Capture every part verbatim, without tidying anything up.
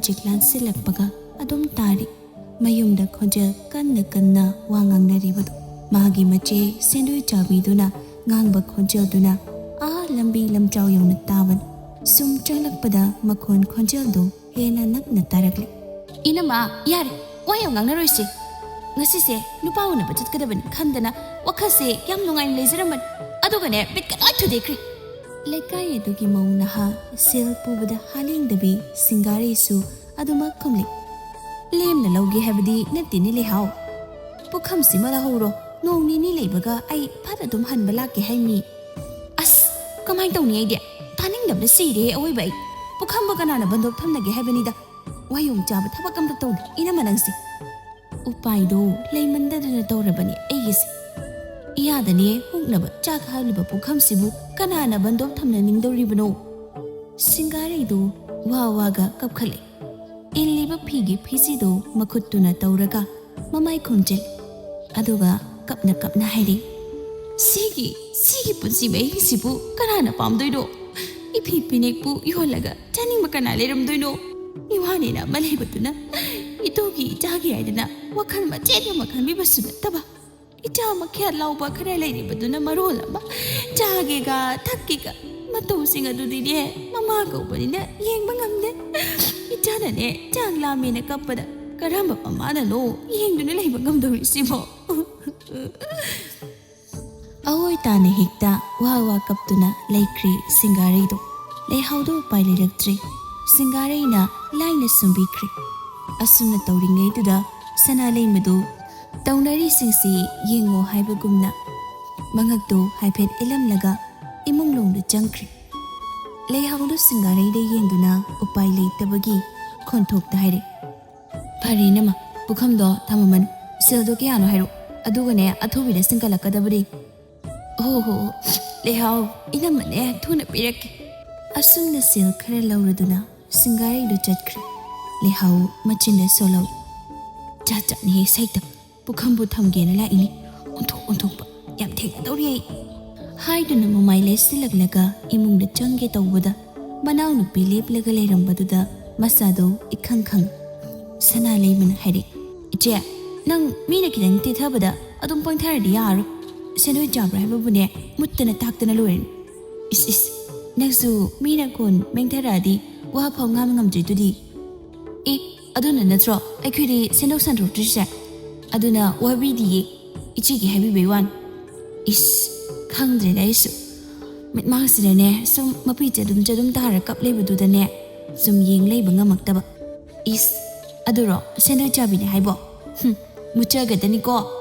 ꯆꯤꯛ ꯂꯥꯟꯁꯤꯜꯂꯛꯄꯒ ꯑꯗꯨꯝ ꯇꯥꯔꯤ꯫ ꯃꯌꯨꯝꯗ ꯈꯣꯟꯖꯦꯜ ꯀꯟꯅ ꯀꯟꯅ ꯋꯥ ꯉꯥꯡꯅꯔꯤꯕꯗꯨ꯫ ꯃꯥꯒꯤ ꯃꯆꯦ ꯁꯦꯟꯗꯣꯏ ꯆꯥꯕꯤꯗꯨꯅ ꯉꯥꯡꯕ ꯈꯣꯟꯖꯦꯜꯗꯨꯅ ꯑꯥ ꯂꯝꯕꯤ ꯂꯝꯖꯥꯎ ꯌꯧꯅ ꯇꯥꯕꯅꯤ꯫ ꯁꯨꯝ ꯆꯪꯂꯛꯄꯗ ꯃꯈꯣꯟ ꯈꯣꯟꯖꯦꯜꯗꯨ ꯍꯦꯟꯅ ꯅꯛꯅ ꯇꯥꯔꯛꯂꯦ꯫ "ꯏꯅꯝꯃ, ꯌꯥꯔꯦ, ꯋꯥ ꯌꯥꯝ ꯉꯥꯡꯅꯔꯣꯏꯁꯦ꯫ ꯉꯁꯤꯁꯦ ꯅꯨꯄꯥ ꯎꯅꯕ ꯆꯠꯀꯗꯕꯅꯤ ꯈꯟꯗꯅ ꯋꯥꯈꯜꯁꯦ ꯌꯥꯝ ꯅꯨꯡꯉꯥꯏꯅ ꯂꯩꯖꯔꯝꯕꯅꯤ꯫ ꯑꯗꯨꯒꯅꯦ, ꯕꯤꯠꯀ ꯂꯣꯏ ꯊꯨꯗꯦꯛꯈ꯭ꯔꯦ꯫" ꯂꯩꯀꯥꯏ ꯑꯗꯨꯒꯤ ꯃꯧ ꯅꯍꯥ ꯁꯦꯜ ꯄꯨꯕꯗ ꯍꯥ ꯂꯦꯡꯗꯕꯤ ꯁꯤꯡꯒꯥꯔꯩꯁꯨ ꯑꯗꯨꯃꯛ ꯈꯨꯝꯂꯤ꯫ "ꯂꯦꯝꯅ ꯂꯧꯒꯦ ꯍꯥꯏꯕꯗꯤ ꯅꯠꯇꯦꯅꯦ ꯂꯩꯍꯥꯎ꯫ ꯄꯨꯈꯝꯁꯤꯃ ꯂꯧꯍꯧꯔꯣ, ꯅꯣꯡ ꯅꯤꯅꯤ ꯂꯩꯕꯒ ꯑꯩ ꯐꯠ ꯑꯗꯨꯝ ꯍꯟꯕ ꯂꯥꯛꯀꯦ ꯍꯥꯏ ꯃꯤ꯫" "ꯑꯁ, ꯀꯃꯥꯏꯅ ꯇꯧꯅꯤ ꯑꯩꯗꯤ? ꯇꯥꯅꯤꯡꯗꯕꯅ ꯁꯤꯔꯦ ꯑꯋꯣꯏꯕ ꯑꯩ꯫ ꯄꯨꯈꯝꯕꯨ ꯀꯅꯥꯅ ꯕꯟꯗꯣꯞ ꯊꯝꯅꯒꯦ ꯍꯥꯏꯕꯅꯤꯗ꯫ ꯋꯥꯌꯣꯡ ꯆꯥꯕ ꯊꯕꯛ ꯑꯝꯇ ꯇꯧꯗꯦ ꯏꯅꯝꯃ ꯅꯪꯁꯦ꯫" ꯎꯄꯥꯏꯗꯣ ꯂꯩꯃꯟꯗꯗꯅ ꯇꯧꯔꯕꯅꯤ ꯑꯩꯒꯤꯁꯦ꯫ ꯏꯌꯥꯗꯅꯦ ꯍꯨꯛꯅꯕ ꯆꯥꯛ ꯍꯥꯞꯂꯤꯕ ꯄꯨꯈꯝꯁꯤꯕꯨ ꯀꯅꯥꯅ ꯕꯟꯗꯣꯞ ꯊꯝꯅꯅꯤꯡꯗꯧꯔꯤꯕꯅꯣ? ꯁꯤꯡꯒꯥꯔꯩꯗꯣ ꯋꯥ ꯋꯥꯒ ꯀꯞꯈꯠꯂꯦ꯫ ꯏꯜꯂꯤꯕ ꯐꯤꯒꯤ ꯐꯤꯖꯤꯗꯣ ꯃꯈꯨꯠꯇꯨꯅ ꯇꯧꯔꯒ ꯃꯃꯥꯏ ꯈꯨꯝꯖꯤꯜ, ꯑꯗꯨꯒ ꯀꯞꯅ ꯀꯞꯅ ꯍꯥꯏꯔꯤ, "ꯁꯤꯒꯤ, ꯁꯤꯒꯤ ꯄꯨꯟꯁꯤ ꯃꯍꯤꯡꯁꯤꯕꯨ ꯀꯅꯥꯅ ꯄꯥꯝꯗꯣꯏꯅꯣ? ꯏꯐꯤ ꯐꯤꯅꯦꯛꯄꯨ ꯌꯣꯜꯂꯒ ꯆꯥꯅꯤꯡꯕ ꯀꯅꯥ ꯂꯩꯔꯝꯗꯣꯏꯅꯣ? ꯏꯋꯥꯅꯦꯅ ꯑꯃ ꯂꯩꯕꯗꯨꯅ ꯏꯇꯨꯒꯤ ꯏꯆꯥꯒꯤ ꯍꯥꯏꯗꯅ ꯋꯥꯈꯜ ꯃꯆꯦꯠ ꯑꯃ ꯈꯟꯕꯤꯕꯁꯨ ꯅꯠꯇꯕ, ꯏꯆꯥ ꯃꯈ꯭ꯌꯥꯠ ꯂꯥꯎꯕ ꯈꯔ ꯂꯩꯔꯤꯕꯗꯨꯅ ꯃꯔꯣꯜ ꯑꯃ ꯆꯥꯒꯦꯒ ꯊꯛꯀꯦꯒ ꯃꯇꯧꯁꯤꯡ ꯑꯗꯨꯗꯤꯅꯦ ꯃꯃꯥ ꯀꯧꯕꯅꯤꯅ ꯌꯦꯡꯕ ꯉꯝꯗꯦ꯫ ꯏꯆꯥꯅꯅꯦ ꯆꯥꯛ ꯂꯥꯝꯃꯦꯅ ꯀꯞꯄꯗ ꯀꯔꯝꯕ ꯃꯃꯥꯅꯅꯣ ꯌꯦꯡꯗꯨꯅ ꯂꯩꯕ ꯉꯝꯗꯧꯔꯤꯁꯤꯕꯣ?" ꯑꯑꯣꯏ ꯇꯥꯅ ꯍꯦꯛꯇ ꯋꯥ ꯋꯥ ꯀꯞꯇꯨꯅ ꯂꯩꯈ꯭ꯔꯦ ꯁꯤꯡꯒꯥꯔꯩꯗꯣ꯫ ꯂꯩꯍꯥꯎꯗꯣ ꯎꯄꯥꯏ ꯂꯩꯔꯛꯇ꯭ꯔꯦ꯫ ꯁꯤꯡꯒꯥꯔꯩꯅ ꯂꯥꯏꯅ ꯁꯨꯝꯕꯤꯈ꯭ꯔꯦ꯫ ꯑꯁꯨꯝꯅ ꯇꯧꯔꯤꯉꯩꯗꯨꯗ ꯁꯅꯥ ꯂꯩꯃꯗꯨ ꯇꯧꯅꯔꯤꯁꯤꯡꯁꯤ ꯌꯦꯡꯉꯣ ꯍꯥꯏꯕꯒꯨꯝꯅ ꯃꯉꯛꯇꯨ ꯍꯥꯏꯐꯦꯠ ꯏꯜꯂꯝꯂꯒ ꯏꯃꯨꯡ ꯂꯣꯝꯗ ꯆꯪꯈ꯭ꯔꯦ꯫ ꯂꯩꯍꯥꯎꯗꯨ ꯁꯤꯡꯒꯥꯔꯩꯗ ꯌꯦꯡꯗꯨꯅ ꯎꯄꯥꯏ ꯂꯩꯇꯕꯒꯤ ꯈꯣꯟꯊꯣꯛꯇ ꯍꯥꯏꯔꯦ, "ꯐꯔꯦ ꯏꯅꯝꯃ, ꯄꯨꯈꯝꯗꯣ ꯊꯝꯃꯝꯃꯅꯤ꯫ ꯁꯦꯜꯗꯣ ꯀꯌꯥꯅꯣ ꯍꯥꯏꯔꯣ, ꯑꯗꯨꯒꯅꯦ ꯑꯊꯨꯕꯤꯗ ꯁꯤꯡꯀꯠꯂꯛꯀꯗꯕꯅꯤ꯫" "ꯍꯣ ꯍꯣ ꯍꯣ, ꯂꯩꯍꯥꯎ, ꯏꯅꯝꯃꯅꯦ ꯊꯨꯅ ꯄꯤꯔꯛꯀꯦ꯫" ꯑꯁꯨꯝꯅ ꯁꯦꯜ ꯈꯔ ꯂꯧꯔꯗꯨꯅ ꯁꯤꯡꯒꯥꯔꯩꯗꯨ ꯆꯠꯈ꯭ꯔꯦ꯫ ꯂꯩꯍꯥꯎ ꯃꯆꯤꯟꯗ ꯁꯣꯜꯍꯧꯏ꯫ "ꯖꯥꯠ ꯖꯥꯠꯅꯤꯍꯦ ꯁꯩꯇ, ꯄꯨꯈꯝꯕꯨ ꯊꯝꯒꯦꯅ ꯂꯥꯛꯏꯅꯤ, ꯑꯣꯟꯊꯣꯛ ꯑꯣꯟꯊꯣꯛꯄ, ꯌꯥꯝ ꯊꯦꯡꯅꯗꯧꯔꯤ ꯑꯩ꯫" ꯍꯥꯏꯗꯨꯅ ꯃꯃꯥꯏ ꯂꯩꯁꯤꯜꯂꯛꯂꯒ ꯏꯃꯨꯡꯗ ꯆꯪꯒꯦ ꯇꯧꯕꯗ ꯃꯅꯥꯎꯅꯨꯄꯤ ꯂꯦꯞꯂꯒ ꯂꯩꯔꯝꯕꯗꯨꯗ ꯃꯁꯥꯗꯣ ꯏꯈꯪ ꯈꯪ꯫ ꯁꯅꯥ ꯂꯩꯃꯅ ꯍꯥꯏꯔꯛꯏ, "ꯏꯆꯦ, ꯅꯪ ꯃꯤꯅ ꯈꯤꯇꯪ ꯇꯦꯊꯕꯗ ꯑꯗꯨꯝ ꯄꯪꯊꯔꯗꯤ ꯌꯥꯔꯣꯏ꯫ ꯁꯦꯟꯗꯣꯏ ꯆꯥꯕ꯭ꯔꯥ ꯍꯥꯏꯕꯕꯨꯅꯦ, ꯃꯨꯠꯇꯅ ꯇꯥꯛꯇꯅ ꯂꯣꯏꯔꯅꯤ꯫ ꯏꯁ ꯏꯁ, ꯅꯪꯁꯨ ꯃꯤꯅ ꯈꯣꯟ ꯃꯦꯡꯊꯔꯛꯑꯗꯤ ꯋꯥ ꯐꯥꯎ ꯉꯥꯡ ꯉꯝꯗ꯭ꯔꯤꯗꯨꯗꯤ꯫ ꯑꯦ, ꯑꯗꯨꯅ ꯅꯠꯇ꯭ꯔꯣ ꯑꯩꯈꯣꯏꯗꯤ ꯁꯦꯟꯗꯣꯛ ꯁꯟꯗꯣꯛꯇ꯭ꯔꯤꯁꯦ? ꯑꯗꯨꯅ ꯋꯥꯕꯤꯗꯤꯌꯦ, ꯏꯆꯦꯒꯤ ꯍꯥꯏꯕꯤꯕꯩ ꯋꯥꯅꯤ꯫" ꯏꯁ, ꯈꯪꯗ꯭ꯔꯦꯗ ꯑꯩꯁꯨ꯫ ꯃꯤꯠꯃꯥꯡꯁꯤꯗꯅꯦ ꯁꯨꯝ ꯃꯄꯤ ꯆꯗꯨꯝ ꯆꯗꯨꯝ ꯇꯥꯔ ꯀꯞ ꯂꯩꯕꯗꯨꯗꯅꯦ ꯁꯨꯝ ꯌꯦꯡ ꯂꯩꯕ ꯉꯝꯃꯛꯇꯕ꯫ "ꯏꯁ, ꯑꯗꯨꯔꯣ ꯁꯦꯟꯗꯣꯏ ꯆꯥꯕꯤꯅꯦ ꯍꯥꯏꯕꯣ? ꯍꯨꯝ, ꯃꯨꯠꯆꯒꯗꯅꯤꯀꯣ꯫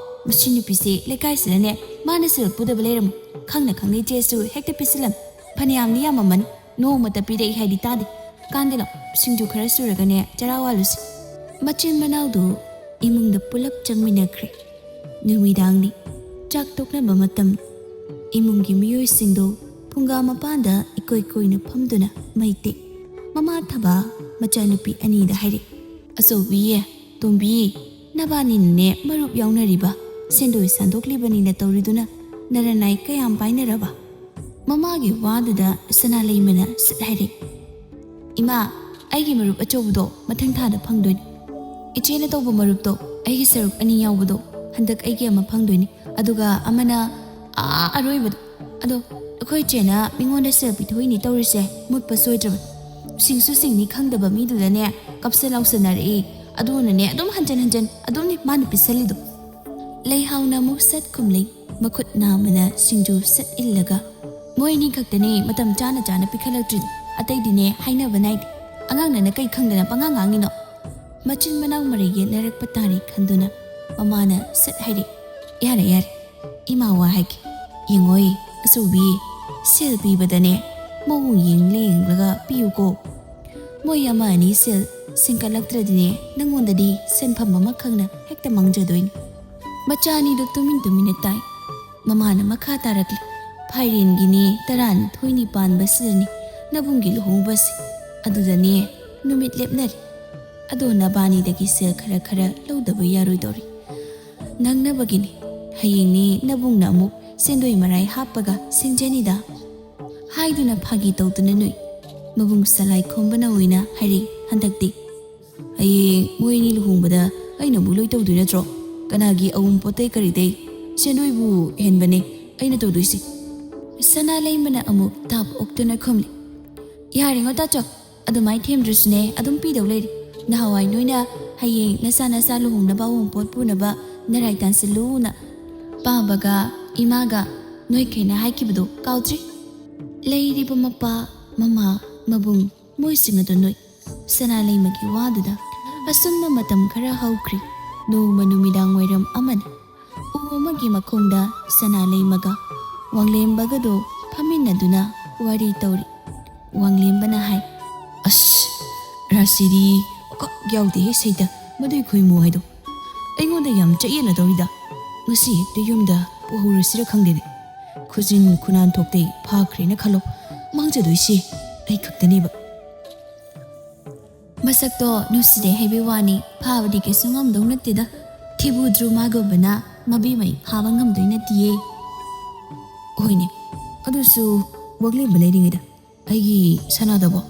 ꯃꯁꯤ ꯅꯨꯄꯤꯁꯦ ꯂꯩꯀꯥꯏꯁꯤꯗꯅꯦ ꯃꯥꯅ ꯁꯦꯜ ꯄꯨꯗꯕ ꯂꯩꯔꯝꯃꯣꯏ꯫ ꯈꯪꯅ ꯈꯪꯅ ꯏꯆꯦꯁꯨ ꯍꯦꯛꯇ ꯄꯤꯁꯤꯜꯂꯝꯃꯤ꯫ ꯐꯅꯌꯥꯝꯗꯤ ꯌꯥꯝꯃꯝꯃꯅꯤ꯫ ꯅꯣꯡꯃꯇ ꯄꯤꯔꯛꯏ ꯍꯥꯏꯗꯤ ꯇꯥꯗꯦ꯫ ꯀꯥꯟꯗꯦꯂꯣ, ꯁꯤꯡꯖꯨ ꯈꯔ ꯁꯨꯔꯒꯅꯦ ꯆꯔꯥ ꯋꯥꯜꯂꯨꯁꯤ꯫" ꯃꯆꯤꯟ ꯃꯅꯥꯎꯗꯨ ꯏꯃꯨꯡꯗ ꯄꯨꯂꯞ ꯆꯪꯃꯤꯟꯅꯈ꯭ꯔꯦ꯫ ꯅꯨꯃꯤꯗꯥꯡꯅꯤ꯫ ꯆꯥꯛ ꯇꯣꯛꯅꯕ ꯃꯇꯝ꯫ ꯏꯃꯨꯡꯒꯤ ꯃꯤꯑꯣꯏꯁꯤꯡꯗꯨ ꯐꯨꯡꯒꯥ ꯃꯄꯥꯟꯗ ꯏꯀꯣꯏ ꯀꯣꯏꯅ ꯐꯝꯗꯨꯅ ꯃꯩ ꯇꯦꯛ꯫ ꯃꯃꯥ ꯊꯕꯥ, ꯃꯆꯥꯅꯨꯄꯤ ꯑꯅꯤꯗ ꯍꯥꯏꯔꯛꯏ, "ꯑꯆꯧꯕꯤ, ꯇꯣꯝꯕꯤ, ꯅꯕꯥꯅꯤꯅꯅꯦ ꯃꯔꯨꯞ ꯌꯥꯎꯅꯔꯤꯕ, ꯁꯦꯟꯗꯣꯏ ꯁꯟꯗꯣꯛꯂꯤꯕꯅꯤꯅ ꯇꯧꯔꯤꯗꯨꯅ ꯅꯔꯅꯥꯏ ꯀꯌꯥꯝ ꯄꯥꯏꯅꯔꯕ?" ꯃꯃꯥꯒꯤ ꯋꯥꯗꯨꯗ ꯁꯅꯥ ꯂꯩꯃꯅ ꯁꯠ ꯍꯥꯏꯔꯛꯏ, "ꯏꯃꯥ, ꯑꯩꯒꯤ ꯃꯔꯨꯞ ꯑꯆꯧꯕꯗꯣ ꯃꯊꯪ ꯊꯥꯗ ꯐꯪꯗꯣꯏꯅꯤ꯫ ꯏꯆꯦꯅ ꯇꯧꯕ ꯃꯔꯨꯞꯇꯣ, ꯑꯩꯒꯤ ꯁꯔꯨꯛ ꯑꯅꯤ ꯌꯥꯎꯕꯗꯣ, ꯍꯟꯗꯛ ꯑꯩꯒꯤ ꯑꯃ ꯐꯪꯗꯣꯏꯅꯤ꯫ ꯑꯗꯨꯒ ꯑꯃꯅ, ꯑꯥ, ꯑꯔꯣꯏꯕꯗꯣ꯫ ꯑꯗꯣ ꯑꯩꯈꯣꯏ ꯏꯆꯦꯅ ꯃꯤꯉꯣꯟꯗ ꯁꯦꯜ ꯄꯤꯊꯣꯛꯏꯅꯤ ꯇꯧꯔꯤꯁꯦ, ꯃꯨꯠꯄ ꯁꯣꯏꯗ꯭ꯔꯕꯅꯤ꯫ ꯁꯤꯡꯁꯨ ꯁꯤꯡꯅꯤ ꯈꯪꯗꯕ ꯃꯤꯗꯨꯗꯅꯦ ꯀꯞꯁ ꯂꯥꯎꯁꯟꯅꯔꯛꯏ꯫ ꯑꯗꯨꯅꯅꯦ ꯑꯗꯨꯝ ꯍꯟꯖꯟ ꯍꯟꯖꯟ ꯑꯗꯨꯝꯅꯤ ꯃꯥꯅ ꯄꯤꯁꯜꯂꯤꯗꯣ꯫" ꯂꯩꯍꯥꯎꯅ ꯑꯃꯨꯛ ꯁꯠ ꯈꯨꯝꯂꯩ, ꯃꯈꯨꯠ ꯅꯥꯝꯃꯅ ꯁꯤꯡꯖꯨ ꯁꯠ ꯏꯜꯂꯒ꯫ "ꯃꯣꯏ ꯑꯅꯤ ꯈꯛꯇꯅꯦ ꯃꯇꯝ ꯆꯥꯅ ꯆꯥꯅ ꯄꯤꯈꯠꯂꯛꯇ꯭ꯔꯤꯗꯣ, ꯑꯇꯩꯗꯤꯅꯦ ꯍꯥꯏꯅꯕ ꯅꯥꯏꯗꯦ꯫ ꯑꯉꯥꯡꯅꯅ ꯀꯩ ꯈꯪꯗꯅ ꯄꯉꯥꯡ ꯉꯥꯡꯉꯤꯅꯣ?" ꯃꯆꯤꯟ ꯃꯅꯥꯎ ꯃꯔꯩ ꯌꯦꯠꯅꯔꯛꯄ ꯇꯥꯔꯦ ꯈꯟꯗꯨꯅ ꯃꯃꯥꯅ ꯁꯠ ꯍꯥꯏꯔꯛꯏ, "ꯌꯥꯔꯦ, ꯌꯥꯔꯦ, ꯏꯃꯥ ꯋꯥ ꯍꯥꯏꯒꯦ꯫ ꯌꯦꯡꯉꯣꯏ, ꯑꯆꯧꯕꯤ, ꯁꯦꯜ ꯄꯤꯕꯗꯅꯦ ꯃꯑꯣꯡ ꯌꯦꯡꯂ ꯌꯦꯡꯂꯒ ꯄꯤꯌꯨꯀꯣ꯫ ꯃꯣꯏ ꯑꯃ ꯑꯅꯤ ꯁꯦꯜ ꯁꯤꯡꯀꯠꯂꯛꯇ꯭ꯔꯗꯤꯅꯦ ꯅꯪꯉꯣꯟꯗꯗꯤ ꯁꯦꯟꯐꯝ ꯑꯃ ꯈꯪꯅ ꯍꯦꯛꯇ ꯃꯥꯡꯖꯗꯣꯏꯅꯤ꯫" ꯃꯆꯥ ꯑꯅꯤꯗꯨ ꯇꯨꯃꯤꯟ ꯇꯨꯃꯤꯟꯅ ꯇꯥꯏ꯫ ꯃꯃꯥꯅ ꯃꯈꯥ ꯇꯥꯔꯛꯂꯤ, "ꯐꯥꯏꯔꯦꯟꯒꯤꯅꯦ ꯇꯔꯥꯅꯤꯊꯣꯏꯅꯤ ꯄꯥꯟꯕ ꯁꯤꯗꯅꯤ ꯅꯕꯨꯡꯒꯤ ꯂꯨꯍꯣꯡꯕꯁꯤ꯫ ꯑꯗꯨꯗꯅꯦ ꯅꯨꯃꯤꯠ ꯂꯦꯞꯅꯔꯤ꯫ ꯑꯗꯣ ꯅꯕꯥꯅꯤꯗꯒꯤ ꯁꯦꯜ ꯈꯔ ꯈꯔ ꯂꯧꯗꯕ ꯌꯥꯔꯣꯏꯗꯧꯔꯤ꯫ ꯅꯪꯅꯕꯒꯤꯅꯤ꯫ ꯍꯌꯦꯡꯅꯦ ꯅꯕꯨꯡꯅ ꯑꯃꯨꯛ ꯁꯦꯟꯗꯣꯏ ꯃꯔꯥꯏ ꯍꯥꯞꯄꯒ ꯁꯤꯡꯖꯅꯤꯗ꯫" ꯍꯥꯏꯗꯨꯅ ꯐꯥꯒꯤ ꯇꯧꯗꯨꯅ ꯅꯣꯛꯏ꯫ ꯃꯕꯨꯡ ꯁꯂꯥꯏ ꯈꯣꯝꯕꯅ ꯑꯣꯏꯅ ꯍꯥꯏꯔꯛꯏ, ꯍꯟꯗꯛꯇꯤ꯫ ꯍꯌꯦꯡ ꯃꯣꯏ ꯑꯅꯤ ꯂꯨꯍꯣꯡꯕꯗ ꯑꯩꯅ ꯑꯃꯨꯛ ꯂꯣꯏ ꯇꯧꯗꯣꯏ ꯅꯠꯇ꯭ꯔꯣ? ꯀꯅꯥꯒꯤ ꯑꯑꯣꯟꯄꯣꯠꯇꯩ ꯀꯔꯤꯗꯩ ꯁꯦꯟꯗꯣꯏꯕꯨ ꯍꯦꯟꯕꯅꯦ ꯑꯩꯅ ꯇꯧꯗꯣꯏꯁꯦ꯫ ꯁꯅꯥ ꯂꯩꯃꯅ ꯑꯃꯨꯛ ꯇꯥꯞ ꯑꯣꯛꯇꯨꯅ ꯈꯨꯝꯂꯤ꯫ ꯌꯥꯔꯦꯉꯣ ꯇꯥꯆꯧ, ꯑꯗꯨꯃꯥꯏ ꯊꯦꯝꯗ꯭ꯔꯁꯨꯅꯦ ꯑꯗꯨꯝ ꯄꯤꯗꯧ ꯂꯩꯔꯦ꯫ ꯅꯍꯥꯟꯋꯥꯏ ꯅꯣꯏꯅ ꯍꯌꯦꯡ ꯅꯆꯥ ꯅꯆꯥ ꯂꯨꯍꯣꯡꯅꯕ ꯑꯋꯨꯟꯄꯣꯠ ꯄꯨꯅꯕ ꯅꯔꯥꯏ ꯇꯥꯟꯁꯤꯜꯂꯨꯅ ꯄꯥꯕꯒ ꯏꯃꯥꯒ ꯅꯣꯏꯈꯩꯅ ꯍꯥꯏꯈꯤꯕꯗꯣ ꯀꯥꯎꯗ꯭ꯔꯤ? ꯂꯩꯔꯤꯕ ꯃꯄꯥ, ꯃꯃꯥ, ꯃꯕꯨꯡ ꯃꯣꯏꯁꯤꯡ ꯑꯗꯨ ꯅꯣꯏ꯫ ꯁꯅꯥ ꯂꯩꯃꯒꯤ ꯋꯥꯗꯨꯗ ꯑꯁꯨꯝꯅ ꯃꯇꯝ ꯈꯔ ꯍꯧꯈ꯭ꯔꯦ꯫ ꯅꯣꯡꯃ ꯅꯨꯃꯤꯗꯥꯡ ꯋꯥꯏꯔꯝ ꯑꯃꯅꯤ꯫ ꯎ ꯑꯃꯒꯤ ꯃꯈꯣꯡꯗ ꯁꯅꯥ ꯂꯩꯃꯒ ꯋꯥꯡꯂꯦꯝꯕꯒꯗꯣ ꯐꯝꯃꯤꯟꯅꯗꯨꯅ ꯋꯥꯔꯤ ꯇꯧꯔꯤ꯫ ꯋꯥꯡꯂꯦꯝꯕꯅ ꯍꯥꯏ, "ꯑꯁ, ꯔꯥꯁꯤꯗꯤ ꯀꯛ ꯌꯥꯎꯗꯦꯍꯦ ꯁꯩꯗ, ꯃꯗꯨꯏ ꯈꯣꯏꯃꯨ ꯍꯥꯏꯗꯣ꯫ ꯑꯩꯉꯣꯟꯗ ꯌꯥꯝ ꯆꯌꯦꯠꯅꯗꯧꯔꯤꯗ꯫ ꯉꯁꯤ ꯍꯦꯛꯇ ꯌꯨꯝꯗ ꯄꯨꯍꯧꯔꯁꯤꯔ ꯈꯪꯗꯦꯅꯦ꯫ ꯈꯨꯖꯤꯟ ꯈꯨꯅꯥꯟ ꯊꯣꯛꯇꯩ ꯐꯥꯈ꯭ꯔꯦꯅ ꯈꯜꯂꯣ, ꯃꯥꯡꯖꯗꯣꯏꯁꯦ ꯑꯩ ꯈꯛꯇꯅꯦꯕ꯫" ꯃꯁꯛꯇꯣ ꯅꯨꯡꯁꯤꯗꯦ ꯍꯥꯏꯕꯩ ꯋꯥꯅꯤ, ꯐꯥꯕꯗꯤ ꯀꯩꯁꯨ ꯉꯝꯗꯧ ꯅꯠꯇꯦꯗ꯫ ꯊꯤꯕꯨꯗ꯭ꯔꯨ ꯃꯥꯒꯨꯝꯕꯅ ꯃꯕꯦꯝꯃꯩ ꯐꯥꯕ ꯉꯝꯗꯣꯏ ꯅꯠꯇꯤꯌꯦ꯫ ꯍꯣꯏꯅꯦ, ꯑꯗꯨꯁꯨ ꯋꯥꯡꯂꯦꯝꯕ ꯂꯩꯔꯤꯉꯩꯗ ꯑꯩꯒꯤ ꯁꯅꯥꯗꯕꯣ?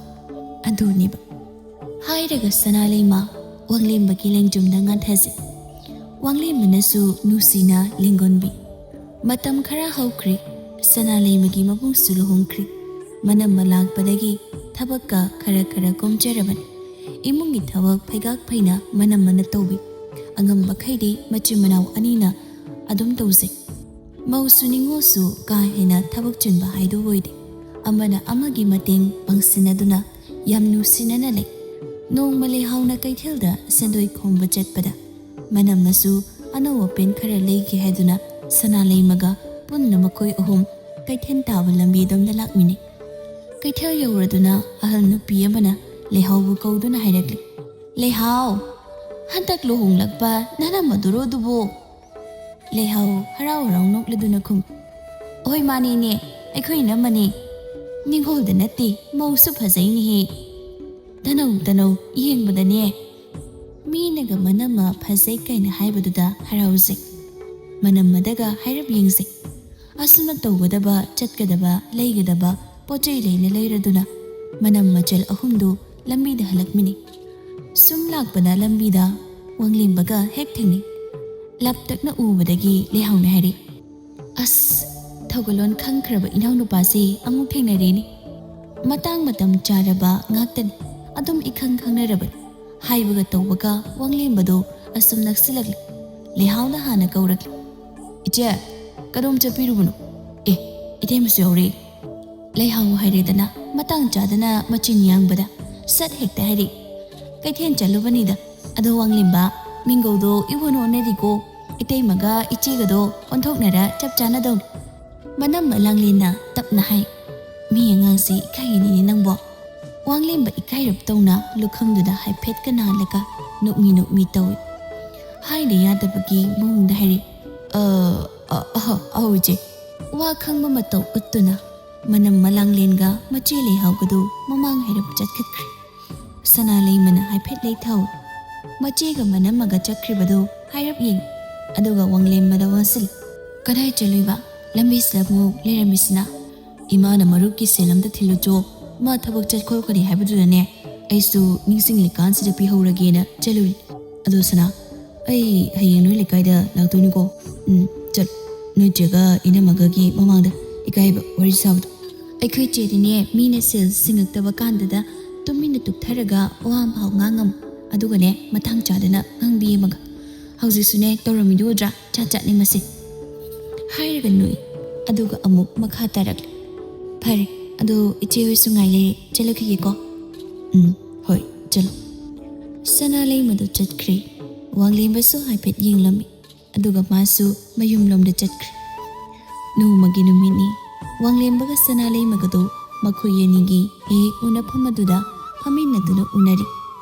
ꯑꯗꯨꯅꯦꯕ꯫ ꯍꯥꯏꯔꯒ ꯁꯅꯥ ꯂꯩꯃ ꯋꯥꯡꯂꯦꯝꯕꯒꯤ ꯂꯦꯡꯖꯨꯝꯗ ꯉꯥꯊꯖꯩ꯫ ꯋꯥꯡꯂꯦꯝꯕꯅꯁꯨ ꯅꯨꯡꯁꯤꯅ ꯂꯦꯡꯒꯣꯟꯕꯤ꯫ ꯃꯇꯝ ꯈꯔ ꯍꯧꯈ꯭ꯔꯦ꯫ ꯁꯅꯥ ꯂꯩꯃꯒꯤ ꯃꯕꯨꯡꯁꯨ ꯂꯨꯍꯣꯡꯈ꯭ꯔꯦ꯫ ꯃꯅꯝꯃ ꯂꯥꯛꯄꯗꯒꯤ ꯊꯕꯛꯀ ꯈꯔ ꯈꯔ ꯀꯣꯝꯖꯔꯕꯅꯤ꯫ ꯏꯃꯨꯡꯒꯤ ꯊꯕꯛ ꯐꯩꯒꯥꯛ ꯐꯩꯅ ꯃꯅꯝꯃꯅ ꯇꯧꯏ꯫ ꯑꯉꯝꯕꯈꯩꯗꯤ ꯃꯆꯤꯟ ꯃꯅꯥꯎ ꯑꯅꯤꯅ ꯑꯗꯨꯝ ꯇꯧꯖꯩ꯫ ꯃꯧꯁꯨ ꯅꯤꯉꯣꯜꯁꯨ ꯀꯥ ꯍꯦꯟꯅ ꯊꯕꯛ ꯆꯤꯟꯕ ꯍꯥꯏꯗꯨ ꯑꯣꯏꯗꯦ꯫ ꯑꯃꯅ ꯑꯃꯒꯤ ꯃꯇꯦꯡ ꯄꯥꯡꯁꯤꯟꯅꯗꯨꯅ ꯌꯥꯝ ꯅꯨꯡꯁꯤꯅꯅ ꯂꯩ꯫ ꯅꯣꯡꯃ ꯂꯩꯍꯥꯎꯅ ꯀꯩꯊꯦꯜꯗ ꯁꯦꯟꯗꯣꯏ ꯈꯣꯝꯕ ꯆꯠꯄꯗ ꯃꯅꯝꯃꯁꯨ ꯑꯅꯧ ꯑꯄꯦꯟ ꯈꯔ ꯂꯩꯒꯦ ꯍꯥꯏꯗꯨꯅ ꯁꯅꯥ ꯂꯩꯃꯒ ꯄꯨꯟꯅ ꯃꯈꯣꯏ ꯑꯍꯨꯝ ꯀꯩꯊꯦꯜ ꯇꯥꯕ ꯂꯝꯕꯤꯗꯣꯝꯗ ꯂꯥꯛꯃꯤꯟꯅꯩ꯫ ꯀꯩꯊꯦꯜ ꯌꯧꯔꯗꯨꯅ ꯑꯍꯜ ꯅꯨꯄꯤ ꯑꯃꯅ ꯂꯩꯍꯥꯎꯕꯨ ꯀꯧꯗꯨꯅ ꯍꯥꯏꯔꯛꯂꯤ, "ꯂꯩꯍꯥꯎ, ꯍꯟꯗꯛ ꯂꯨꯍꯣꯡꯂꯛꯄ ꯅꯅꯝꯃꯗꯨꯔꯣ ꯑꯗꯨꯕꯨ?" ꯂꯩꯍꯥꯎ ꯍꯔꯥꯎ ꯍꯔꯥꯎ ꯅꯣꯛꯂꯗꯨꯅ ꯈꯨꯝ, "ꯍꯣꯏ ꯃꯥꯅꯦꯅꯦ, ꯑꯩꯈꯣꯏ ꯏꯅꯝꯃꯅꯦ꯫ ꯅꯤꯡꯍꯣꯜꯗ ꯅꯠꯇꯦ, ꯃꯧꯁꯨ ꯐꯖꯩꯅꯦꯍꯦ꯫ ꯇꯅꯧ ꯇꯅꯧ, ꯌꯦꯡꯕꯗꯅꯦ ꯃꯤꯅꯒ ꯃꯅꯝꯃ ꯐꯖꯩ ꯀꯥꯏꯅ ꯍꯥꯏꯕꯗꯨꯗ ꯍꯔꯥꯎꯖꯩ꯫ ꯃꯅꯝꯃꯗꯒ ꯍꯥꯏꯔꯞ ꯌꯦꯡꯖꯩ꯫ ꯑꯁꯨꯝꯅ ꯇꯧꯒꯗꯕ, ꯆꯠꯀꯗꯕ, ꯂꯩꯒꯗꯕ ꯄꯣꯠ ꯆꯩ ꯂꯩꯅ ꯂꯩꯔꯗꯨꯅ ꯃꯅꯝ ꯃꯆꯜ ꯑꯍꯨꯝꯗꯨ ꯂꯝꯕꯤꯗ ꯍꯜꯂꯛꯃꯤꯅꯤ꯫ ꯁꯨꯝ ꯂꯥꯛꯄꯗ ꯂꯝꯕꯤꯗ ꯋꯥꯡꯂꯦꯝꯕꯒ ꯍꯦꯛ ꯊꯦꯡꯅꯩ꯫ ꯂꯥꯞꯇꯛꯅ ꯎꯕꯗꯒꯤ ꯂꯩꯍꯥꯎꯅ ꯍꯥꯏꯔꯤ, "ꯑꯁ, ꯊꯧꯒꯜꯂꯣꯟ ꯈꯪꯈ꯭ꯔꯕ ꯏꯅꯥꯎꯅꯨꯄꯥꯁꯤ ꯑꯃꯨꯛ ꯊꯦꯡꯅꯔꯦꯅꯦ꯫ ꯃꯇꯥꯡ ꯃꯇꯝ ꯆꯥꯔꯕ ꯉꯥꯛꯇꯅꯤ꯫ ꯑꯗꯨꯝ ꯏꯈꯪ ꯈꯪꯅꯔꯕꯅꯤ꯫" ꯍꯥꯏꯕꯒ ꯇꯧꯕꯒ ꯋꯥꯡꯂꯦꯝꯕꯗꯣ ꯑꯁꯨꯝ ꯅꯛꯁꯤꯜꯂꯛꯂꯦ꯫ ꯂꯩꯍꯥꯎꯅ ꯍꯥꯟꯅ ꯀꯧꯔꯛꯂꯦ, "ꯏꯆꯦ, ꯀꯗꯣꯝ ꯆꯠꯄꯤꯔꯨꯕꯅꯣ? ꯑꯦ, ꯏꯇꯩꯃꯁꯨ ꯌꯥꯎꯔꯦ꯫" ꯂꯩꯍꯥꯎ ꯍꯥꯏꯔꯦꯗꯅ ꯃꯇꯥꯡ ꯆꯥꯗꯅ ꯃꯆꯤꯟ ꯌꯥꯡꯕꯗ ꯁꯠ ꯍꯦꯛꯇ ꯍꯥꯏꯔꯛꯏ, "ꯀꯩꯊꯦꯜ ꯆꯠꯂꯨꯕꯅꯤꯗ꯫ ꯑꯗꯣ ꯋꯥꯡꯂꯦꯝꯕ, ꯃꯤꯡꯒꯧꯗꯣ ꯏꯑꯣꯟ ꯑꯣꯟꯅꯔꯤꯀꯣ꯫ ꯏꯇꯩꯃꯒ ꯏꯆꯦꯒꯗꯣ ꯑꯣꯟꯊꯣꯛꯅꯔ ꯆꯞ ꯆꯥꯅꯗꯧꯅꯤ꯫ ꯃꯅꯝꯃ ꯂꯥꯡꯂꯦꯟꯅ ꯇꯞꯅ ꯍꯥꯏ꯫ ꯃꯤ ꯑꯉꯥꯡꯁꯤ ꯏꯀꯥꯏꯒꯅꯤꯅꯦ ꯅꯪꯕꯣ꯫" ꯋꯥꯡꯂꯦꯝꯕ ꯏꯀꯥꯏꯔꯞ ꯇꯧꯅ ꯂꯨꯈꯝꯗꯨꯗ ꯍꯥꯏꯐꯦꯠꯀ ꯅꯥꯜꯂꯒ ꯅꯣꯛꯃꯤ ꯅꯣꯛꯃꯤ ꯇꯧꯏ꯫ ꯍꯥꯏꯅ ꯌꯥꯗꯕꯒꯤ ꯃꯑꯣꯡꯗ ꯍꯥꯏꯔꯛꯏ, "ꯑ, ꯑ, ꯑ, ꯑꯧ ꯏꯆꯦ꯫" ꯋꯥ ꯈꯪꯕ ꯃꯇꯧ ꯎꯠꯇꯨꯅ ꯃꯅꯝꯃ ꯂꯥꯡꯂꯦꯟꯒ ꯃꯆꯦ ꯂꯩꯍꯥꯎꯒꯗꯨ ꯃꯃꯥꯡ ꯍꯥꯏꯔꯞ ꯆꯠꯈꯠꯈ꯭ꯔꯦ꯫ ꯁꯅꯥ ꯂꯩꯃꯅ ꯍꯥꯏꯐꯦꯠ ꯂꯩꯊꯧ꯫ ꯃꯆꯦꯒ ꯃꯅꯝꯃꯒ ꯆꯠꯈ꯭ꯔꯤꯕꯗꯨ ꯍꯥꯏꯔꯞ ꯌꯦꯡ, ꯑꯗꯨꯒ ꯋꯥꯡꯂꯦꯝꯕꯗ ꯑꯣꯟꯁꯤꯜ, "ꯀꯗꯥꯏ ꯆꯠꯂꯨꯏꯕ? ꯂꯝꯕꯤꯁꯤꯗ ꯑꯃꯨꯛ ꯂꯩꯔꯝꯃꯤꯁꯤꯅ?" "ꯏꯃꯥꯅ ꯃꯔꯨꯞꯀꯤ ꯁꯦꯜ ꯑꯝꯇ ꯊꯤꯜꯂꯨꯆꯣ, ꯃꯥ ꯊꯕꯛ ꯆꯠꯈꯣꯠꯀꯅꯤ ꯍꯥꯏꯕꯗꯨꯗꯅꯦ, ꯑꯩꯁꯨ ꯅꯤꯡꯁꯤꯡꯂꯤꯀꯥꯟꯁꯤꯗ ꯄꯤꯍꯧꯔꯒꯦꯅ ꯆꯠꯂꯨꯔꯤ꯫ ꯑꯗꯣ ꯁꯅꯥ, ꯑꯩ ꯍꯌꯦꯡ ꯅꯣꯏ ꯂꯩꯀꯥꯏꯗ ꯂꯥꯛꯇꯣꯏꯅꯤꯀꯣ꯫ ꯎꯝ, ꯆꯠ, ꯅꯣꯏ ꯆꯦꯒ ꯏꯅꯝꯃꯒꯒꯤ ꯃꯃꯥꯡꯗ ꯏꯀꯥꯏꯕ ꯋꯥꯔꯤ ꯁꯥꯕꯗꯣ꯫" ꯑꯩꯈꯣꯏ ꯆꯦꯗꯤꯅꯦ, ꯃꯤꯅ ꯁꯦꯜ ꯁꯤꯡꯉꯛꯇꯕ ꯀꯥꯟꯗꯗ ꯇꯨꯃꯤꯟꯅ ꯇꯨꯞꯊꯔꯒ ꯋꯥ ꯑꯃꯐꯥꯎ ꯉꯥꯡꯉꯝꯃꯣ꯫ ꯑꯗꯨꯒꯅꯦ, ꯃꯇꯥꯡ ꯆꯥꯗꯅ ꯉꯥꯡꯕꯤ ꯑꯃꯒ꯫ ꯍꯧꯖꯤꯛꯁꯨꯅꯦ, ꯇꯧꯔꯝꯃꯤꯗꯨ ꯎꯗ꯭ꯔꯥ? ꯆꯥꯠ ꯆꯥꯠꯅꯤ ꯃꯁꯤ꯫ ꯍꯥꯏꯔꯒ ꯅꯣꯛꯏ꯫ ꯑꯗꯨꯒ ꯑꯃꯨꯛ ꯃꯈꯥ ꯇꯥꯔꯛꯂꯦ, "ꯐꯔꯦ, ꯑꯗꯣ ꯏꯆꯦ ꯍꯣꯏꯁꯨ ꯉꯥꯏ ꯂꯩꯔꯦ, ꯆꯠꯂꯨꯈꯤꯒꯦꯀꯣ꯫" "ꯎꯝ, ꯍꯣꯏ, ꯆꯠꯂꯣ꯫" ꯁꯅꯥ ꯂꯩꯃꯗꯨ ꯆꯠꯈ꯭ꯔꯦ꯫ ꯋꯥꯡꯂꯦꯝꯕꯁꯨ ꯍꯥꯏꯐꯦꯠ ꯌꯦꯡꯂꯝꯃꯤ꯫ ꯑꯗꯨꯒ ꯃꯥꯁꯨ ꯃꯌꯨꯝꯂꯣꯝꯗ ꯆꯠꯈ꯭ꯔꯦ꯫ ꯅꯣꯡꯃꯒꯤ ꯅꯨꯃꯤꯠꯅꯤ꯫ ꯋꯥꯡꯂꯦꯝꯕꯒ ꯁꯅꯥ ꯂꯩꯃꯒꯗꯨ ꯃꯈꯣꯏ ꯑꯅꯤꯒꯤ ꯍꯦꯛ ꯎꯅꯐꯝ ꯑꯗꯨꯗ ꯐꯝꯃꯤꯟꯅꯗꯨꯅ ꯎꯅꯔꯤ꯫